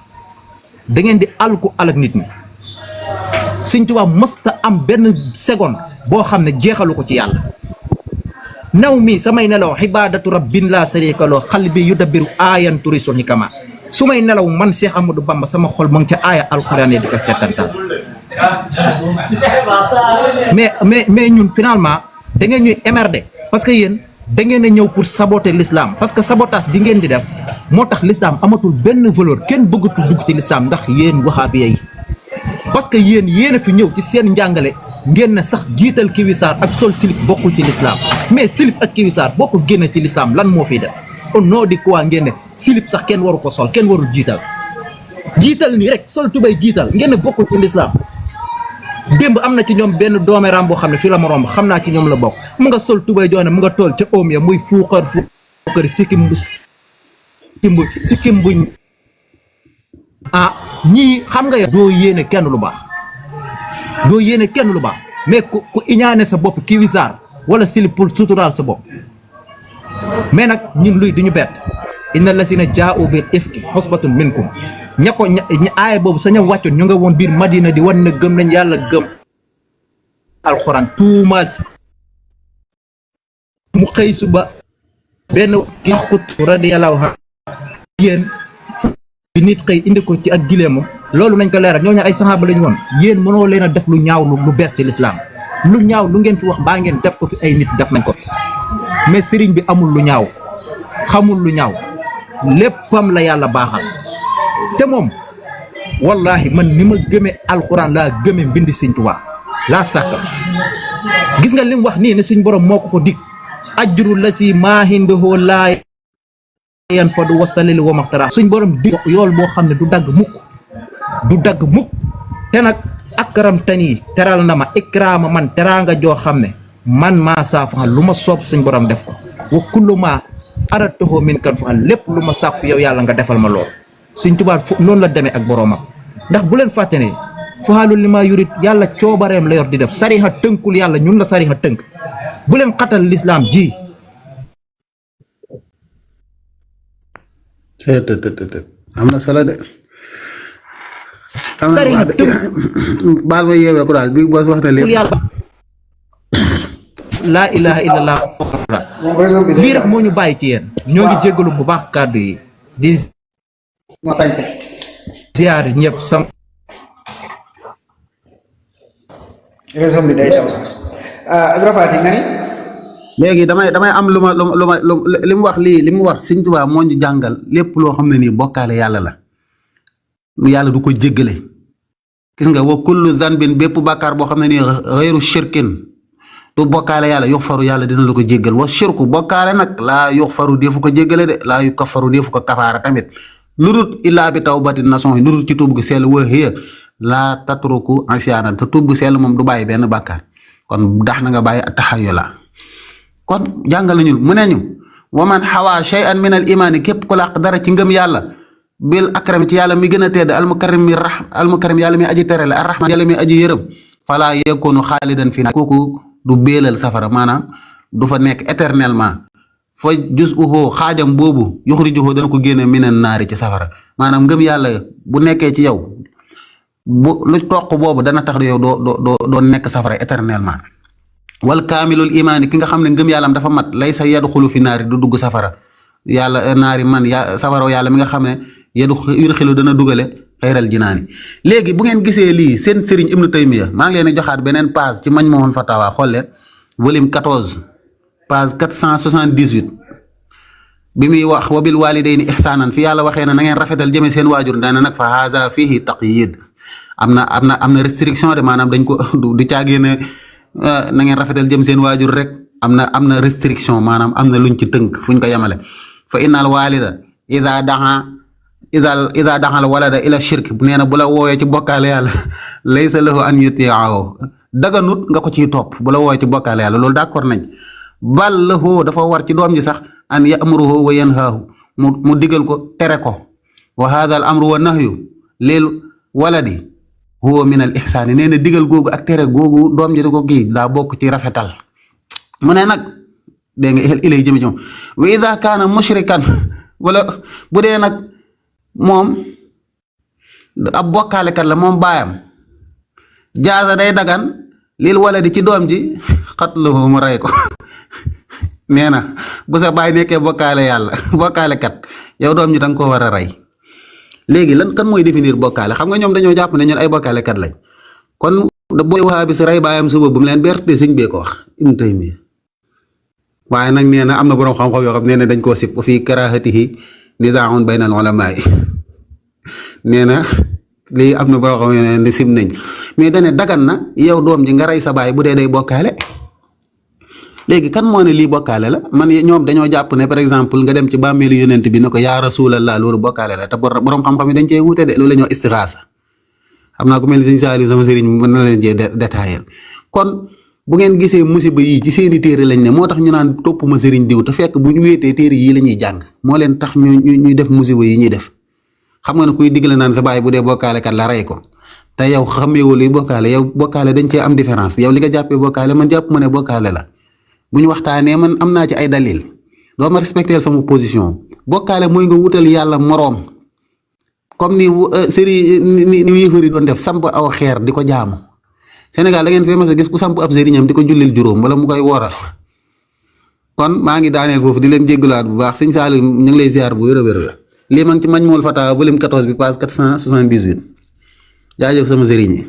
S7: da ngeen di alku alak nit ñi Sëñ Tuubaa mësta am benn seconde boo xam ne jeexalu ko ci yàlla naw mi samay nelaw xibaadatu rabbin laa sharika lahu qalbi yudabbiru aayan turisul hikama su may nelaw man Cheikh Amadou Bamba sama xol ma ngi ca aaya alxuraan di ko seetantal mais ñun finalement da ngeen ñuy émerder parce que yéen da ngeen a ñëw pour saboter l'islam parce que sabotage bi ngeen di def moo tax l'islam amatul benn valeur kenn bëggatul dugg ci l'islam ndax yéen wahaabiya yi parce que yéen a fi ñëw ci seen njàngale ngeen ne sax jiital kiwisaar ak sol silip bokkul ci l'islam mais silip ak kiwisaar boo ko génne ci l'islam lan moo fiy des au nom de quoi ngeen ne silip sax kenn waru ko sol kenn warul jiital nii rek sol tubay jiital ngeen ne bokkul ci l'islam démb am na ci ñoom benn doomeram boo xam ne fii la ma romb xam naa ci ñoom la bokk mu nga sol tubay joone mu nga tool ca oom ya muy fuukar sikkim buñ ñii xam nga yow doo yéene kenn lu baax mais ku iñaane sa bopp kii wisaar wala sili pour suturaal sa bopp mais nag ñun luy duñu bett inna lasina jaa'u bil ifki xosbatun minkum ña aaya boobu sa ña wàccoon ñu nga woon biir Madina di wan ne gëm nañ yàlla gëm alxuraan tuumaal mu xëy suba benn kixkut radiyallahu anhu yéen bi nit xëy indi ko ci ak gileemam loolu nañ ko leeral ñooñu ay saxaaba lañu woon yéen mënoo leen a def lu ñaaw lu bees ci lislaam lu ñaaw lu ngeen fi wax baa ngeen def ko fi ay nit def nañ ko fi mais sëriñ bi amul lu ñaaw xamul lu ñaaw léppam la yàlla baaxal te moom wallahi man ni ma gëmee alxuraan laa gëmee mbindi Sëriñ Tuubaa laa sàkka gis nga li mu wax nii ne suñ borom moo ko dig ajru la si maahindohoo laa yan fa du wasalili wa maxtara suñ borom dig yool boo xam ne du dagg mukk te nag akram tanii teral na ma ikraama man teraanga joo xam ne man maa saafaxal lu ma soob suñ borom def ko wa kullu ma aratohoo min kan faxal lépp lu ma sàkku yow yàlla nga defal ma lool Sëriñ Tuubaa noonu la demee ak boroomam ndax bu leen fàtte ne faalul li maa yurit yàlla coobareem la yor di def sarixa tënkul yàlla ñun la sarixa tënk bu leen xatal lislaam ji
S1: am na solo de
S7: sarixa tënk
S1: baal ma yeewee ko daal bi boos wax na lépp
S7: yàlla laa ilaha illallah lii rek moo ñu bàyyi ci yéen ñoo ngi jéggalu bu baax kàddu yi di ziar ñëpp sam
S3: réseau bi day daw sax Ibra Faty nga ni
S1: léegi damay am lu ma li mu wax lii li mu wax Sëriñ Tuubaa moo ñu jàngal lépp loo xam ne nii bokkaale yàlla la yàlla du ko jéggale gis nga wa kullu zanbin bépp bàkkaar boo xam ne nii xayru shirkin du bokkaale yàlla yox faru yàlla dina la ko jéggal wa shirku bokkaale nag laa yox faru deefu ko jéggale de laa yu kafaru deefu ko kafaara tamit lu dul illaa bi tawbati nation yi lu dul ci tuub gu sell wa hiya laa tatruku asyaanan te tuub gu sell moom du bàyyi benn bàkkaar kon dax na nga bàyyi taxayula kon jàngal nañu mu ne ñu waman xawaa shay'an min al imaani képp ku làq dara ci ngëm yàlla bil akram ci yàlla mi gën a tedd almukarim yàlla mi aji tere la arrahman yàlla mi aji yërëm falaa yakunu xaalidan fi kooku du beelal safara maanaam du fa nekk éternellement fa jus uxoo xaajam boobu yuxrijuhu dana ko génne minan naari ci safara maanaam ngëm yàlla bu nekkee ci yow bu lu toq boobu dana tax yow doo nekk safara éternellement wal kaamilul imaani ki nga xam ne ngëm yàllam dafa mat laysa yadxulu fi naari du dugg safara yàlla naari man safara yàlla mi nga xam ne yudxilu dana dugale xayral jinaani léegi bu ngeen gisee lii seen sëriñ Ibnu Taymiya maa ngi leen di joxaat beneen page ci Majmuhul Fatawa xool leen volume 14 page 478 bi muy wax wa bil walidayni ihsaanan fi yàlla waxee na ngeen rafetal jëme seen waajur daana nag fa haza fihi taqyid am na restriction de maanaam dañ ko du caagee ne na ngeen rafetal jëm seen waajur rek am na restriction maanaam am na luñ ci tënk fuñ ko yemale fa innal walida ida daxal walada ila shirk nee na bu la woowee ci bokkaale yàlla laysa lahu an yuti'ahu daganut nga ko ciy topp bu la woowee ci bokkaale yàlla loolu d'accord nañ bal lahu dafa war ci doom ji sax an ya'muruhu wa yanhaahu mu digal ko tere ko wa hadha al amru wa nahyu lil waladi huwa min al ihsaani nee na digal googu ak tere googu doom ji di ko kii daa bokk ci rafetal mu ne nag dégg nga ilay jëmi ci moom wa ida kaana mushrikan wala bu dee nag moom ab bokkaalekat la moom baayam jaaza day dagan lil waladi ci doom ji xatluhu mu rey ko nee na bu sa baay nekkee bokkaalekat yow doom ji danga ko war a rey léegi lan kan mooy définir bokkaale xam nga ñoom dañoo jàpp ne ñun ay bokkaalekat lañ kon booy waxaa bi si rey baayam suba bu mu leen berte sëñ bee ko wax Ibnu Taymiya waaye nag nee na am na boroom xam-xam yoo xam nee na dañ koo sib fii karaahatihi nizaa'un bayna al-ulamaa nee na lii am na boroom xam yoo ne sib nañ mais dane dagan na yow doom ji nga rey sa baay bu dee day bokkaale léegi kan moo ne lii bokkaale la man ñoom dañoo jàpp ne par exemple nga dem ci bàmmeelu yonent bi ne ko yaa rasulallah loolu bokkaale la te boroom xam-xam yi dañ cee wuute de loolu la ñoo istixaasa xam naa ko mel ni sëñ Saaliw sama sëriñ mën na leen cee détaillé kon bu ngeen gisee musiba yii ci seeni téere lañ ne moo tax ñu naan topp ma sëriñ diw te fekk bu ñu wéetee téere yii la ñuy jàng moo leen tax ñuy def musiba yi ñuy def xam nga ne kuy digle naan sa baay bu dee bokkaalekat la rey ko te yow xameewul li bokkaale yow bokkaale dañ cee am différence yow li nga jàppee bokkaale man jàpp ma ne bokkaale la bu ñu waxtaanee man am naa ci ay dalil doo ma respecter sama position bokkaale mooy nga wutal yàlla moroom comme ni ni yëfari doon def samp aw xeer di ko jaamu Sénégal da ngeen fee mas a gis ku samp ab sëriñam di ko jullil juróom wala mu koy wooral kon maa ngi daaneel foofu di leen jéggalaat bu baax sëñ Saliou ñu ngi lay ziar bu wér a wér lii ma ngi ci Majmul Fatawa volume 14 bi page 478 jaajëf sama sëriñ yi